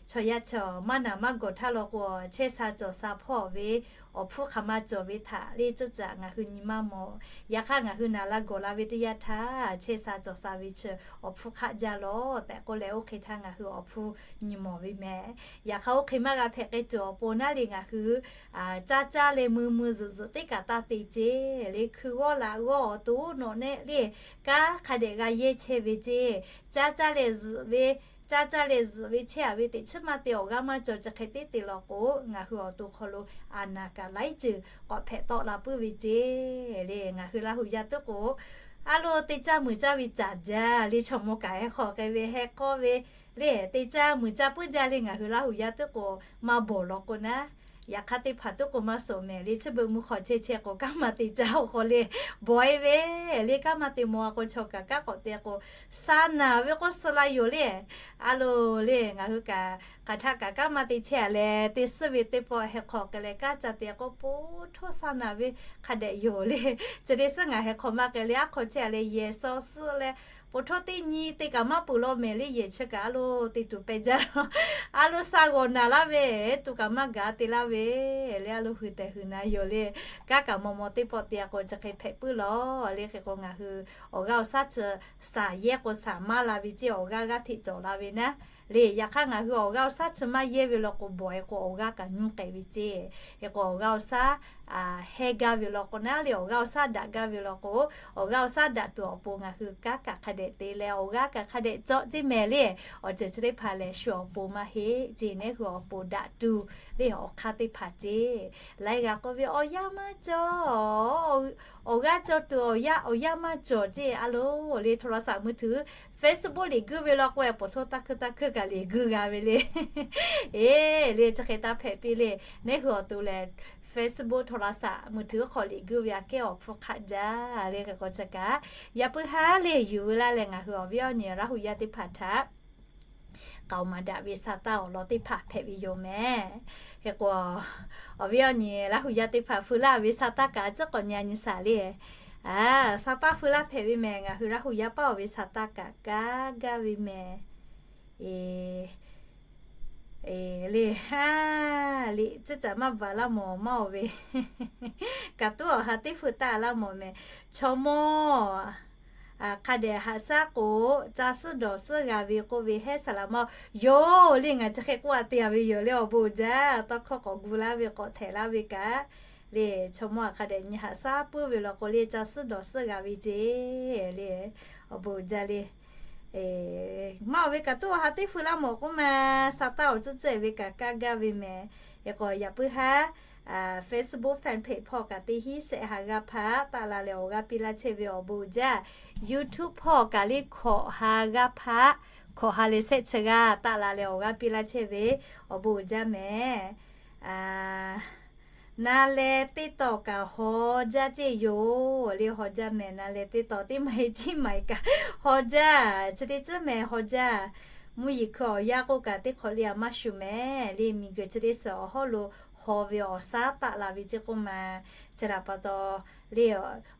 chaw yaˇ chaw maˇ naˍ maˇ gawˬ htaˇ law k'o chehˇ sha cawˬ sha hpawˇ ve awˬ hpfuhˇ hk'aˬ ma cawˬ ve htaꞈ le tcuhˆ caꞈ ngaˬ hui nyi maˇ mawˬ. Yaꞈ hk'aˇ ngaˬ hui naˍ la gawˬ la ve teˇ yanˇ htaˇ chehˇ sha cawˬ sha ve chi awˬ hpfuhˇ hk'aˆ jaˇ lawˬ tehꞈ k'oˆ leh oˇ hk'e htaˇ ngaˬ hui awˬ hpfuhˇ nyi mawˬ ve mehˍ. Yaꞈ hk'aˇ oˇ hk'e maˇ g'a hpehꞈ k'ai tuˬ awˬ pon naˉ le ngaˬ hui caˇ caˇ leh mui mui zuhꞈ zuhꞈ teˇ kaꞈ taˇ te ceˇ. Le hkui g'awˇ laꞈ g'awˇ awˬ to nawꞈ nehˆ le kanˉ hk'a dehꞈ g'a yehˇ chehˇ ve ceˇ. Caˇ caˇ leh zuhꞈ ve caˇ caˇ leh zuhꞈ ve chehˇ a ve teꞈ chiˉ maˇ te awˬ g'aˇ maˇ cawˬ chi hk'e teˇ te law k'o ngaˬ hui awˬ to hk'aw lo a naˍ kaꞈ laiˉ ceuˬ k'awꞈ hpehꞈ tawˆ la puiˉ ve ceˇ. Le ngaˬ hui Laˇ hu yaˇ tuˉ k'o a lo te caˇ muiˬ caˇ ve caˍ jaˇ le chaw mawˇ kaꞈ heh hk'aw k'ai ve heh k'awˇ ve le te caˇ muiˬ caˇ puiˉ jaˇ le ngaˬ hui Laˇ hu yaˇ tuˉ k'o maˇ bawˬ law k'o naˉ, yaꞈ hk'aˇ teˇ hpaˍ tuˉ k'o maˇ shawˍ mehˍ le chi beuꞈ mvuhˇ hk'awꞈ chehˇ chehˇ k'o kanˉ maˇ te caˇ awˬ hk'aw le bawˬ e ve le kanˉ maˇ te maw a k'o chaw kaꞈ kanˉ k'awꞈ te k'o sha naˍ ve k'oˆ suh la yoˬ le. A lo le ngaˬ hui kaꞈ hk'aˬ htaˆ kaꞈ kanˉ maˇ te chehˇ a leh te suhˉ ve teˇ pawˆ heh hk'aw k'ai leh kanˉ ca te k'o po htoˇ sha naˍ ve hk'a dehꞈ yoˬ le. Chi te suhˉ ngaˬ heh hk'aw maˇ k'ai leh aˉ hk'aw chehˇ a leh yehˬ shaw suhˉ leh po htoˇ teˇ nyi te kaꞈ maˇ peuˬ law mehˍ le yehˬ chi kaꞈ a lo te tuˬ pehˬ jaˇ law. A lo sha g'awˬ naˍ laˇ ve tuˬ kaꞈ maˇ gaˬ te laˇ ve le a lo hui tehˬ hui na yoˬ le. Kanˉ kaꞈ maw maw teˇ pawˆ te a k'o chi hk'e hpehꞈ puiˉ law. Le hk'e k'o ngaˬ hui awˬ g'aˇ awˬ shaˉ chi shaˍ yehˇ k'o shaˍ maˇ la ve ceˇ awˬ g'aˇ g'aˇ hteꞈ cawˬ la ve naˉ. Le yaꞈ hk'aˇ ngaˬ hui awˬ g'aˇ awˬ shaˉ chi maˇ yehˇ ve law k'o bawˬ e k'o awˬ g'aˇ kaꞈ nyiˇ k'ai ve ceˇ. Hk'e k'o awˬ g'aˇ awˬ shaˉ heh gaˇ ve law k'o naˉ le awˬ g'aˇ awˬ shaˉ daꞈ gaˇ ve law k'o awˬ g'aˇ awˬ shaˉ daꞈ tuˬ awˬ pon ngaˬ hui kanˉ kaꞈ hk'a dehꞈ te leh awˬ g'aˇ kaꞈ hk'a dehꞈ cawˬ ceˇ mehˍ le. Awˬ ceuˬ chi teˇ hpaˍ lehˬ shu awˬ pon maˇ heˆ ceˇ. Neˉ hui awˬ pon daꞈ tuˬ le awˬ hk'aˇ teˇ hpaˍ ceˇ. Laiˉ g'a k'oˆ ve awˬ yanˇ maˇ cawˬ, awˬ g'aˇ cawˬ tuˬ awˬ yanˇ awˬ yanˇ maˇ cawˬ ceˇ. A lo le โทรศัพท์มือถือ Facebook liꞈ guiˇ ve law k'o e po htoˇ taˇ hkuiˇ taˇ hkuiˇ kaꞈ liꞈ guiˇ g'a ve le. Eˬ le chi hk'e taˇ hpehꞈ piˇ le. Neˉ hui awˬ to lehˬ Facebook โทรศัพท์มือถือ hk'aw liꞈ guiˇ ve aꞈ kehˉ awˬ hpfuhˇ hk'aˆ jaˇ le. Hk'e k'o chi kaꞈ yaꞈ puiˉ haˉ le yuˬ ve laˇ leh ngaˬ hui awˬ viˉ awˬ nyi Laˇ hu yaˇ teˇ hpaˍ htaꞈ k'aoˍ maˍ daꞈ ve sa taˇ awˬ lawn teˇ hpaˍ hpehꞈ ve yoˬ mehˍ. Hk'e k'o awˬ viˉ awˬ nyi Laˇ hu yaˇ teˇ hpaˍ feu laˇ ve sa taˇ kaꞈ ciˉ k'awꞈ nyi a nyi shaˍ le. Sa taˇ feu laˇ hpehꞈ ve mehˍ. Ngaˬ hui Laˇ hu yaˇ paˉ oˬ ve sa taˇ kaꞈ kaˇ gaˇ ve mehˍ. Eˬ, le ha, liꞈ ciˉ caꞈ maˇ bvuhꞈ laˇ mawˬ maˇ oˬ ve, kaꞈ tuˉ awˬ ha teˇ feu taˇ laˇ mawˬ mehˍ. Chaw mawˇ hk'a dehꞈ haꞈ shaˉ k'o caˇ suhˉ dawˬ suhˉ g'a ve k'oˆ ve hehˉ saˍ laꞈ ma yoˬ le. Ngaˬ chi hk'e k'oˆ a te a ve yoˬ le. Awˬ bon uiˍ jaˇ. Tawˇ hkawˇ k'awꞈ gu laˇ ve k'awꞈ htehꞈ laˇ ve kaꞈ le chaw mawˇ hk'a dehꞈ nyi haꞈ shaˉ puiˉ ve law k'o le caˇ suhˉ dawˬ suhˉ g'a ve ceˇ le. Awˬ bon uiˍ jaˇ le. Maˇ oˬ ve kaꞈ tuˉ awˬ ha teˇ feu laˇ mawˬ k'oˆ ma, sa taˇ awˬ cuˇ cuˇ e ve kaꞈ kaˇ gaˇ ve mehˍ. Hk'e k'o yaꞈ puiˉ haˉ Facebook fan page hpawˇ kaꞈ teˇ hinˉ shehˆ ha g'aˇ hpaˇ taˆ la leh awˬ g'aˇ piˇ laˇ chehˇ ve awˬ bon uiˍ jaˇ. YouTube hpawˇ kaꞈ le hkawꞈ ha g'aˇ hpaˇ, hkawꞈ ha leh shehˆ chi g'aˇ taˆ la leh awˬ g'aˇ piˇ laˇ chehˇ ve awˬ bon uiˍ jaˇ mehˍ. Na leh teˇ tawˍ kaꞈ haw jaˇ ceˇ yoˬ le. Haw jaˇ mehˍ, na leh teˇ tawˍ teˇ maˬ e ciˉ maˬ e kaꞈ haw jaˇ. Chi teˇ tcuhˉ mehˍ haw jaˇ. Mvuhˇ yeˬ hkui awˬ yanˇ k'oˆ kaꞈ teˇ hk'awꞈ le a maˇ shuˍ mehˍ le. Miˬguiˬ chi teˇ suhˍ awˬ hawˉ lo haw ve awˬ shaˉ taˆ la ve ceˇ k'oˆ ma. Chi htaꞈ pa taw le,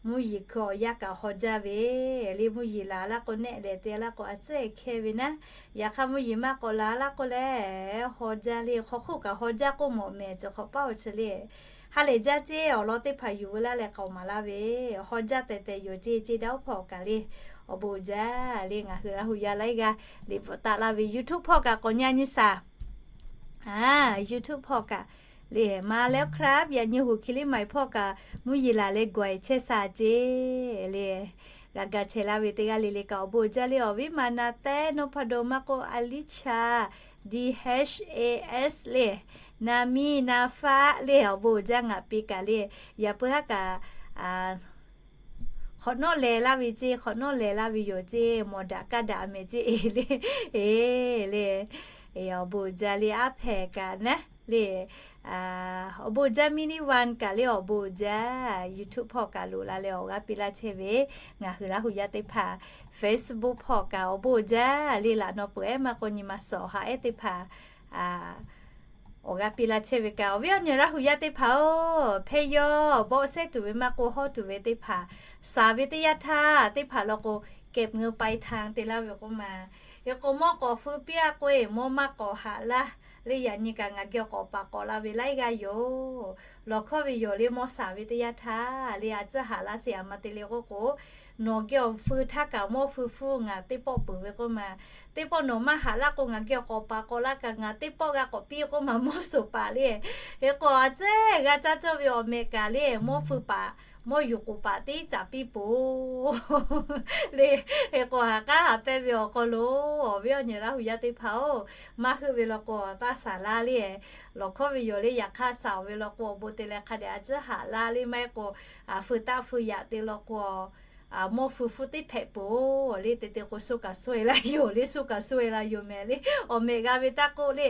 mvuhˇ yeˬ hkui awˬ yanˇ kaꞈ haw jaˇ ve le. Mvuhˇ yeˬ laˬ laˇ k'o, nehˆ lehˍ te laˇ k'o, a tcuhˉ e hkehˇ ve naˉ. Yaꞈ hk'aˇ mvuhˇ yeˬ maˇ k'awꞈ laˬ laˇ k'o leh, haw jaˇ le. Hk'aw hk'oˆ kaꞈ haw jaˇ k'oˆ mawˬ mehˍ, chi hk'awꞈ paˉ awˬ chi le. Ha lehˬ jaˇ ceˇ, awˬ lawn teˇ hpaˍ yuˬ veu laˇ leh k'aoˍ maˍ laˇ ve, haw jaˇ tehˬ tehˬ yoˬ ceˇ, ceˇ daˇ oˇ hpawˇ kaꞈ le. Awˬ bon jaˇ le. Ngaˬ hui Laˇ hu yaˇ laiˉ g'aˇ liꞈ bvuhꞈ taˆ laˇ ve YouTube hpawˇ kaꞈ k'awꞈ nyi nyi shaˍ. YouTube hpawˇ kaꞈ le, ma leh hk'a yaꞈ nyi hoꞈ hki liˇ maˬ hpawˇ kaꞈ mvuhˇ yeˬ laˬ leh gawˬ e chehˇ shaˍ ceˇ le. G'a ga chehˇ laˇ ve teˇ g'aˇ le le kaꞈ awˬ bon jaˇ le. Awˬ viˉ ma na tehˉ, nawˉ hpaˇ do maˇ k'oˆ, a liˇ cha, D H A S le, na miˇ na faˆ le, awˬ bon jaˇ ngaˬ piˇ kaꞈ le. Yaꞈ peu haˉ kaꞈ hk'awꞈ nawˉ leh laˇ ve ceˇ, hk'awꞈ nawˉ leh laˇ ve yoˬ ceˇ, mawˬ daꞈ kaˇ daꞈ mehˍ ceˇ e le. E le, awˬ bon jaˇ le. Aˉ hpehꞈ kaꞈ naˉ le, awˬ bon jaˇ. Miˇ liˇ van kaꞈ le awˬ bon jaˇ. YouTube hpawˇ kaꞈ loꞈ la leh awˬ g'aˇ piˇ laˇ chehˇ ve, ngaˬ hui Laˇ hu yaˇ teˇ hpaˍ Facebook hpawˇ kaꞈ awˬ bon jaˇ le. Laꞈ naw peuˬ ehˉ maˇ k'o nyi ma suhˍ awˬ ha ehˉ teˇ hpaˍ awˬ g'aˇ piˇ laˇ chehˇ ve kaꞈ, awˬ viˉ awˬ nyi Laˇ hu yaˇ teˇ hpaˍ-oˬ, hpehˇ yawˇ bawˆ sehˉ tuˬ ve maˇ k'o, hawˇ tuˬ ve teˇ hpaˍ, shaˍ ve teˇ yanˇ htaˇ teˇ hpaˍ law k'o, เก็บเงินปลายทาง te laˇ ve k'oˆ ma. Hk'e k'o mawˇ k'awꞈ feu piˇ a k'oˆ e, mawˇ maˇ k'awꞈ haꞈ laˇ le. Yaꞈ nyi kaꞈ ngaˬ geh k'awꞈ paˍ k'awꞈ la ve laiˉ g'aˇ yoˬ. Lawˬ hkawˇ ve yoˬ le, mawˇ shaˍ ve teˇ yanˇ htaˇ le, a tcuhˉ haꞈ laˇ sheˍ a ma te le k'oˆ k'o, nawˬ geh awˬ feu htaˇ kaꞈ mawˇ feu hpfuhˇ ngaˬ teˇ pawˆ peuˬ ve k'oˆ ma. Teˇ pawˆ nawˬ maˇ haꞈ laˇ k'o, ngaˬ geh k'awꞈ paˍ k'awꞈ laˇ kaꞈ ngaˬ teˇ pawˆ g'a k'awꞈ piˇ k'oˆ ma, mawˇ suhˍ paˍ le. Hk'e k'o a tcuhˉ g'a caˇ cawˇ ve awˬ mehꞈ kaꞈ le, mawˇ feu paˍ, mawˇ yuˬ k'oˍ paˍ teˇ caꞈ piˇ peuˬ le. Hk'e k'o ha k'aˉ ha pehˇ ve awˬ hk'aw lo, awˬ viˉ awˬ nyi Laˇ hu yaˇ teˇ hpaˍ-oˬ, maˇ heuˆ ve law k'o taˇ shaˍ laˇ le. Lawˬ hkawˇ ve yoˬ le, yaꞈ hk'aˇ shaˍ ve law k'o awˬ bon te leh hk'a dehꞈ a tcuhˉ haꞈ laˇ le. Maˇ heˆ k'o, feu taˆ feu yaꞈ te law k'o, mawˇ feu hpfuhˇ teˇ hpehꞈ peuˬ le. Te te k'o suh kaꞈ suh e la yoˬ le, suh kaꞈ suh e la yoˬ mehˍ le. Awˬ mehꞈ g'a ve taˇ k'oˆ le,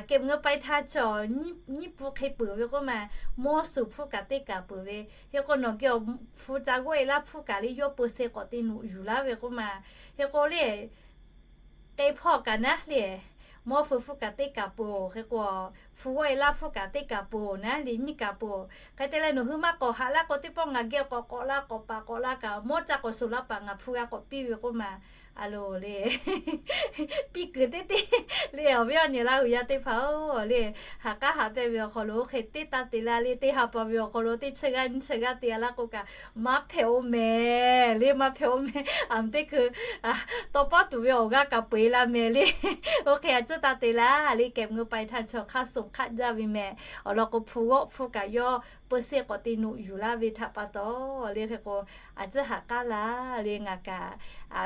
เก็บเงินปลายทาง chaw nyiˇ pun hk'e peuˬ ve k'oˆ ma, mawˇ suhˍ hpfuhˇ kaꞈ teˇ kaꞈ peuˬ ve. Hk'e k'o nawˬ geh awˬ feu ca g'awˆ e laˇ hpfuhˇ kaꞈ le, yawˇ peu se k'awꞈ te nuꞈ yuˬ laˇ ve k'oˆ ma. Hk'e k'o le, k'e hpawˇ kaꞈ naˉ le, mawˇ feu hpfuhˇ kaꞈ teˇ kaꞈ peuˬ-oˬ. Hk'e k'o, feu g'awˆ e laˇ hpfuhˇ kaꞈ teˇ kaꞈ peuˬ-oˬ naˉ le, nyiˇ kaꞈ peuˬ-oˬ. Hk'e te leh nawˬ hui maˇ k'awꞈ haꞈ laˇ k'o, teˇ pawˆ ngaˬ geh k'awꞈ k'awꞈ la, k'awꞈ paˍ k'awꞈ la kaꞈ, mawˇ ca k'awꞈ suhˍ laˇ paˍ ngaˬ hpu g'a k'awꞈ piˇ ve k'oˆ ma. A lo le, piˇ kuiˬ teˇ teˇ le, awˬ viˉ awˬ nyi Laˇ hu yaˇ teˇ hpaˍ-oˬ le, ha k'aˉ ha pehˇ ve awˬ hk'aw lo hk'e teˇ taˇ te laˇ le, teˇ ha pa ve awˬ hk'aw lo teˇ chi g'aˇ nyiˇ chi g'aˇ te a laˇ k'o kaꞈ, maˇ hpehꞈ-oˬ mehˍ le, maˇ hpehꞈ-oˬ mehˍ. Aˬ mvuhˇ teˇ hkui tawˇ paˉ tuˬ ve awˬ g'aˇ kaꞈ peu e la mehˍ le. Oˇ hk'e a tcuhˉ taˇ te laˇ le, เก็บเงินปลายทาง chaw hk'aˇ suh hk'aˆ jaˇ ve mehˍ. Awˬ lawn k'o hpu g'awˆ hpfuhˇ kaꞈ yawˇ peu se k'awꞈ te nuꞈ yuˬ laˇ ve htaꞈ pa taw le. Hk'e k'o, a tcuhˉ ha k'aˉ laˇ le, ngaˬ kaꞈ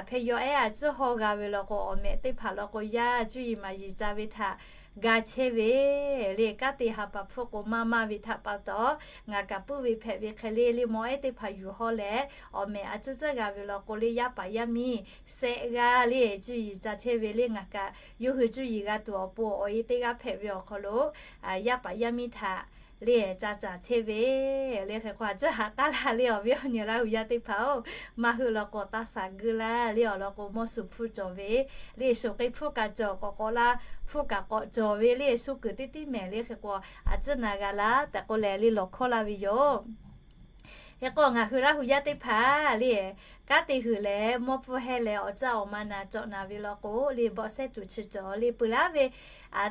hpehˇ yaw ehˉ a tcuhˉ hawˇ g'a ve law k'o, awˬ mehꞈ teˇ hpaˍ law k'o, yaˇ cuˇ yiˍ maˍ yiˍ ca ve htaꞈ ga chehˇ ve le. Kanˉ te ha pa hpfuhˇ k'o maˇ maˇ ve htaꞈ pa taw, ngaˬ kaꞈ puiˉ ve hpehꞈ ve hk'e le le, mawˇ ehˉ teˇ hpaˍ yuˬ hawˇ leh, awˬ mehꞈ a tcuhˉ tcuhˉ g'a ve law k'o le, yaˇ paˍ yaˇ miˇ sehˆ g'aˇ le cuˇ yiˍ ca chehˇ ve le. Ngaˬ kaꞈ yawˇ hui cuˇ yiˍ g'a tuˬ awˬ pon awˬ e teˇ g'aˇ hpehꞈ ve awˬ hk'aw lo, yaˇ paˍ yaˇ miˇ htaꞈ le ca caˍ chehˇ ve le. Hk'e k'o, a tcuhˉ ha k'aˉ laˇ le, awˬ viˉ awˬ nyi Laˇ hu yaˇ teˇ hpaˍ-oˬ, maˇ heuˆ law k'o taˇ shaˍ guˇ laˇ le. Awˬ lawn k'o, mawˇ suhˍ hpfuhˇ cawˬ ve le, shuˍ k'e hpfuhˇ kaꞈ cawˬ, k'awꞈ k'awꞈ la hpfuhˇ kaꞈ k'awꞈ cawˬ ve le, suh kuiˬ teˇ tiˉ mehˍ le. Hk'e k'o, a tcuhˉ na g'a laˇ tehꞈ k'oˆ leh le, lawˬ hkawˇ laˇ ve yoˬ. Hk'e k'o, ngaˬ hui Laˇ hu yaˇ teˇ hpaˍ le, kanˉ te huiˬ leh mawˇ pfuhˇ heh leh awˬ caˇ awˬ ma naˍ cawꞈ naˍ ve law k'o le, bawˆ sehˉ tuˬ chi cawˬ le, peuˬ laˇ ve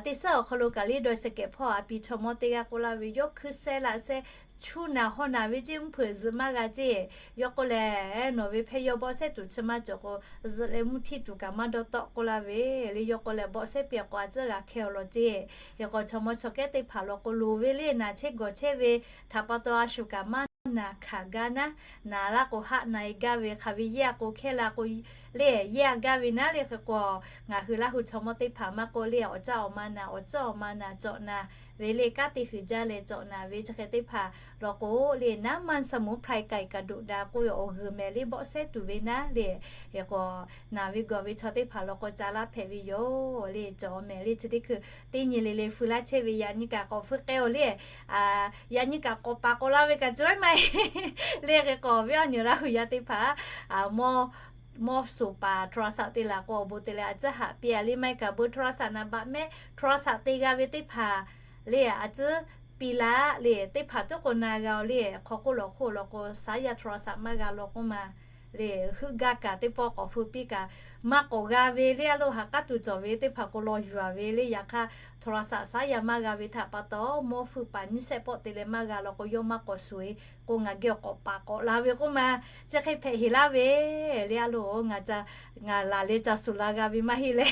teˇ suhˉ awˬ hk'aw lo kaꞈ le, dawˇ sehˍ kehˬ hpawˇ a pi chaw mawˇ teˇ g'aˇ k'oˆ laˇ ve, yawˇ hkui sehˉ laꞈ sehˉ chu naˍ haw naˍ ve ceˇ, mvuhˇ hpeuꞈ zuhꞈ maˇ g'a ceˇ. Yawˇ k'oˆ leh, nawˬ ve hpehˇ yaw bawˆ sehˉ tuˬ chi maˇ cawˬ k'o, zuhꞈ leh mvuhˇ htiˇ tuˬ kaꞈ maˇ dawˇ tawˆ k'oˆ laˇ ve le. Yawˇ k'oˆ leh, bawˆ sehˉ piˇ k'o a tcuhˉ g'a hkehˇ awˬ lawn ceˇ. Hk'e k'o, chaw mawˇ chaw kehˉ teˇ hpaˍ law k'o, loˍ ve le naˍ chehˇ gawˬ chehˇ ve htaꞈ pa taw a shu kaꞈ maˇ naˍ hkanˍ gaˇ naˉ. Naˍ laˇ k'o haˆ na e gaˇ ve, hk'aˬ ve yehˇ a k'o hkehˇ la k'o le yehˇ a gaˇ ve naˉ le. Hk'e k'o, ngaˬ hui Laˇ huˍ chaw mawˇ teˇ hpaˍ maˇ k'oˆ le, awˬ caˇ awˬ ma naˍ, awˬ caˇ awˬ ma naˍ cawˬ naˍ ve le, kanˉ te huiˍ jaˇ leh cawˬ naˍ ve chi hk'e teˇ hpaˍ law k'o le, naˉ maˇ สมุนไพร ไก่กระดูกดำ k'oˆ ve awˬ g'uiˬ mehˍ le, bawˆ sehˉ tuˬ ve naˉ le. Hk'e k'o, naˍ ve gawˬ ve chaw teˇ hpaˍ law k'o ca laˇ hpehꞈ ve yoˬ le, cawˬ mehˍ le. Chi teˇ hkui teˇ nyi le le fui laˇ chehˇ ve, yaꞈ nyi kaꞈ k'awꞈ fui k'ai-oˬ le. Yaꞈ nyi kaꞈ k'awꞈ paˍ k'awꞈ la ve kaꞈ cawˬ maˇ heˆ le. Hk'e k'o, viˉ awˬ nyi Laˇ huˍ yaˇ teˇ hpaˍ, mawˇ mawˇ suˍ paˍ โทรศัพท์ te laˬ k'o, awˬ bon te leh a ciˉ haꞈ piˇ-a le. Maˇ heˆ kaꞈ เบอร์ โทรศัพท์ naˍ baꞈ mehˆ โทรศัพท์ te g'a ve teˇ hpaˍ le, a ciˉ piˇ laˇ le. Teˇ hpaˍ tuˉ k'o na g'a le. Hk'aw k'oˆ lawˬ hk'oˆ law k'o, สายยาโทรศัพท์ maˇ g'a law k'oˆ ma le, heuˆ gaˇ kaꞈ teˇ pawˆ k'awꞈ feu piˇ kaꞈ maˇ k'awꞈ g'a ve le. A lo ha k'aˉ tuˬ cawˬ ve teˇ hpaˍ k'o law yuˬ-a ve le. Yaꞈ hk'aˇ โทรศัพท์ สายยา maˇ g'a ve htaꞈ pa taw, mawˇ feuˆ paˍ nyiˇ shehˆ pawˆ te leh maˇ g'a law k'o, yawˇ maˇ k'awꞈ shuˍ-e k'o, ngaˬ geh awˬ k'awꞈ paˍ k'awꞈ la ve k'oˆ ma. Chi hk'e hpehꞈ heˍ laˇ ve le. A lo, ngaˬ ca, ngaˬ laˬ leh ca shuˍ la g'a ve maˇ heˆ le.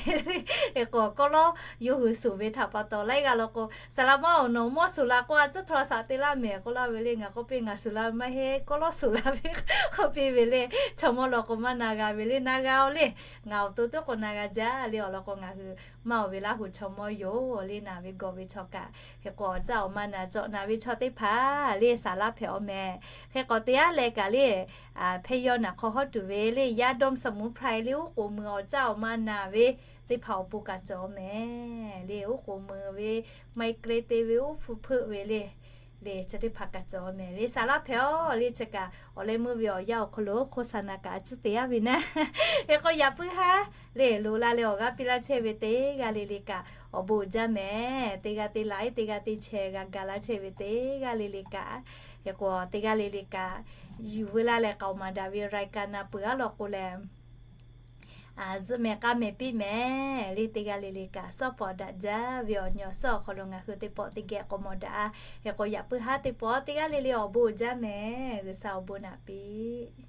Hk'e k'o, kawˆ lawˉ yawˇ hui shuˍ ve htaꞈ pa taw laiˉ g'aˇ law k'o, saˍ laꞈ ma-oˬ, nawˬ mawˇ shuˍ la k'o, a ciˉ โทรศัพท์ te laˇ mehˍ k'oˆ laˇ ve le. Ngaˬ k'oˆ piˇ, ngaˬ shuˍ la ve maˇ heˆ, kawˆ lawˉ shuˍ la ve k'oˆ piˇ ve le. Chaw mawˇ law k'o maˇ na g'a ve le, na g'a-oˬ le. Ngaˬ awˬ to tuˉ k'o na g'a jaˇ le. Awˬ lawn k'o, ngaˬ hui maˇ-oˬ ve Laˇ huˍ chaw mawˇ yoˬ le, naˍ ve gawˬ ve chaw kaꞈ. Hk'e k'o, awˬ caˇ awˬ ma naˍ cawˬ naˍ ve chaw teˇ hpaˍ le, saˍ laˇ hpehꞈ-oˬ mehˍ. Hk'e k'o, teˇ g'aˇ leh kaꞈ le, hpehˇ yawˇ naˬ hk'aw hawˉ tuˬ ve le, ยาดมสมุนไพร le, oˉ k'oˍ mui awˬ caˇ awˬ ma naˍ ve teˇ hpaˍ awˬ pon kaꞈ cawˬ mehˍ le. Oˉ k'oˍ mui ve, ไมเกรน te ve, oˉ hpu hpeuˆ ve le, le chi teˇ hpaˍ kaꞈ cawˬ mehˍ le. Saˍ laˇ hpehꞈ-oˬ le. Chi kaꞈ awˬ leh meuˇ ve awˬ yanˇ awˬ hk'aw lo โฆษณา kaꞈ a ciˉ te-a ve naˉ. Hk'e k'o, yaꞈ puiˉ haˉ le, loꞈ la leh awˬ g'aˇ piˇ laˇ chehˇ ve teˇ g'aˇ le le kaꞈ awˬ bon jaˇ mehˍ. Teˇ g'aˇ te laiˉ, teˇ g'aˇ te chehˇ g'a ga laˇ chehˇ ve teˇ g'aˇ le le kaꞈ. Hk'e k'o, teˇ g'aˇ le le kaꞈ yuˬ veu laˇ leh k'aoˍ maˍ daꞈ ve รายการ na peuˬ-a law k'o leh, zuhꞈ mehˍ k'a mehˍ piˇ mehˍ le. Teˇ g'aˇ le le kaꞈ sawˉ pawˍ daꞈ jaˇ ve awˬ nyi awˬ suhˉ awˬ hk'aw lo ngaˬ hui teˇ pawˆ teˇ geh k'awꞈ mawˬ daꞈ-a. Hk'e k'o, yaꞈ puiˉ haˉ teˇ pawˆ teˇ g'aˇ le le awˬ bon jaˇ mehˍ. G'uiˬsha awˬ bon naꞈ piˇ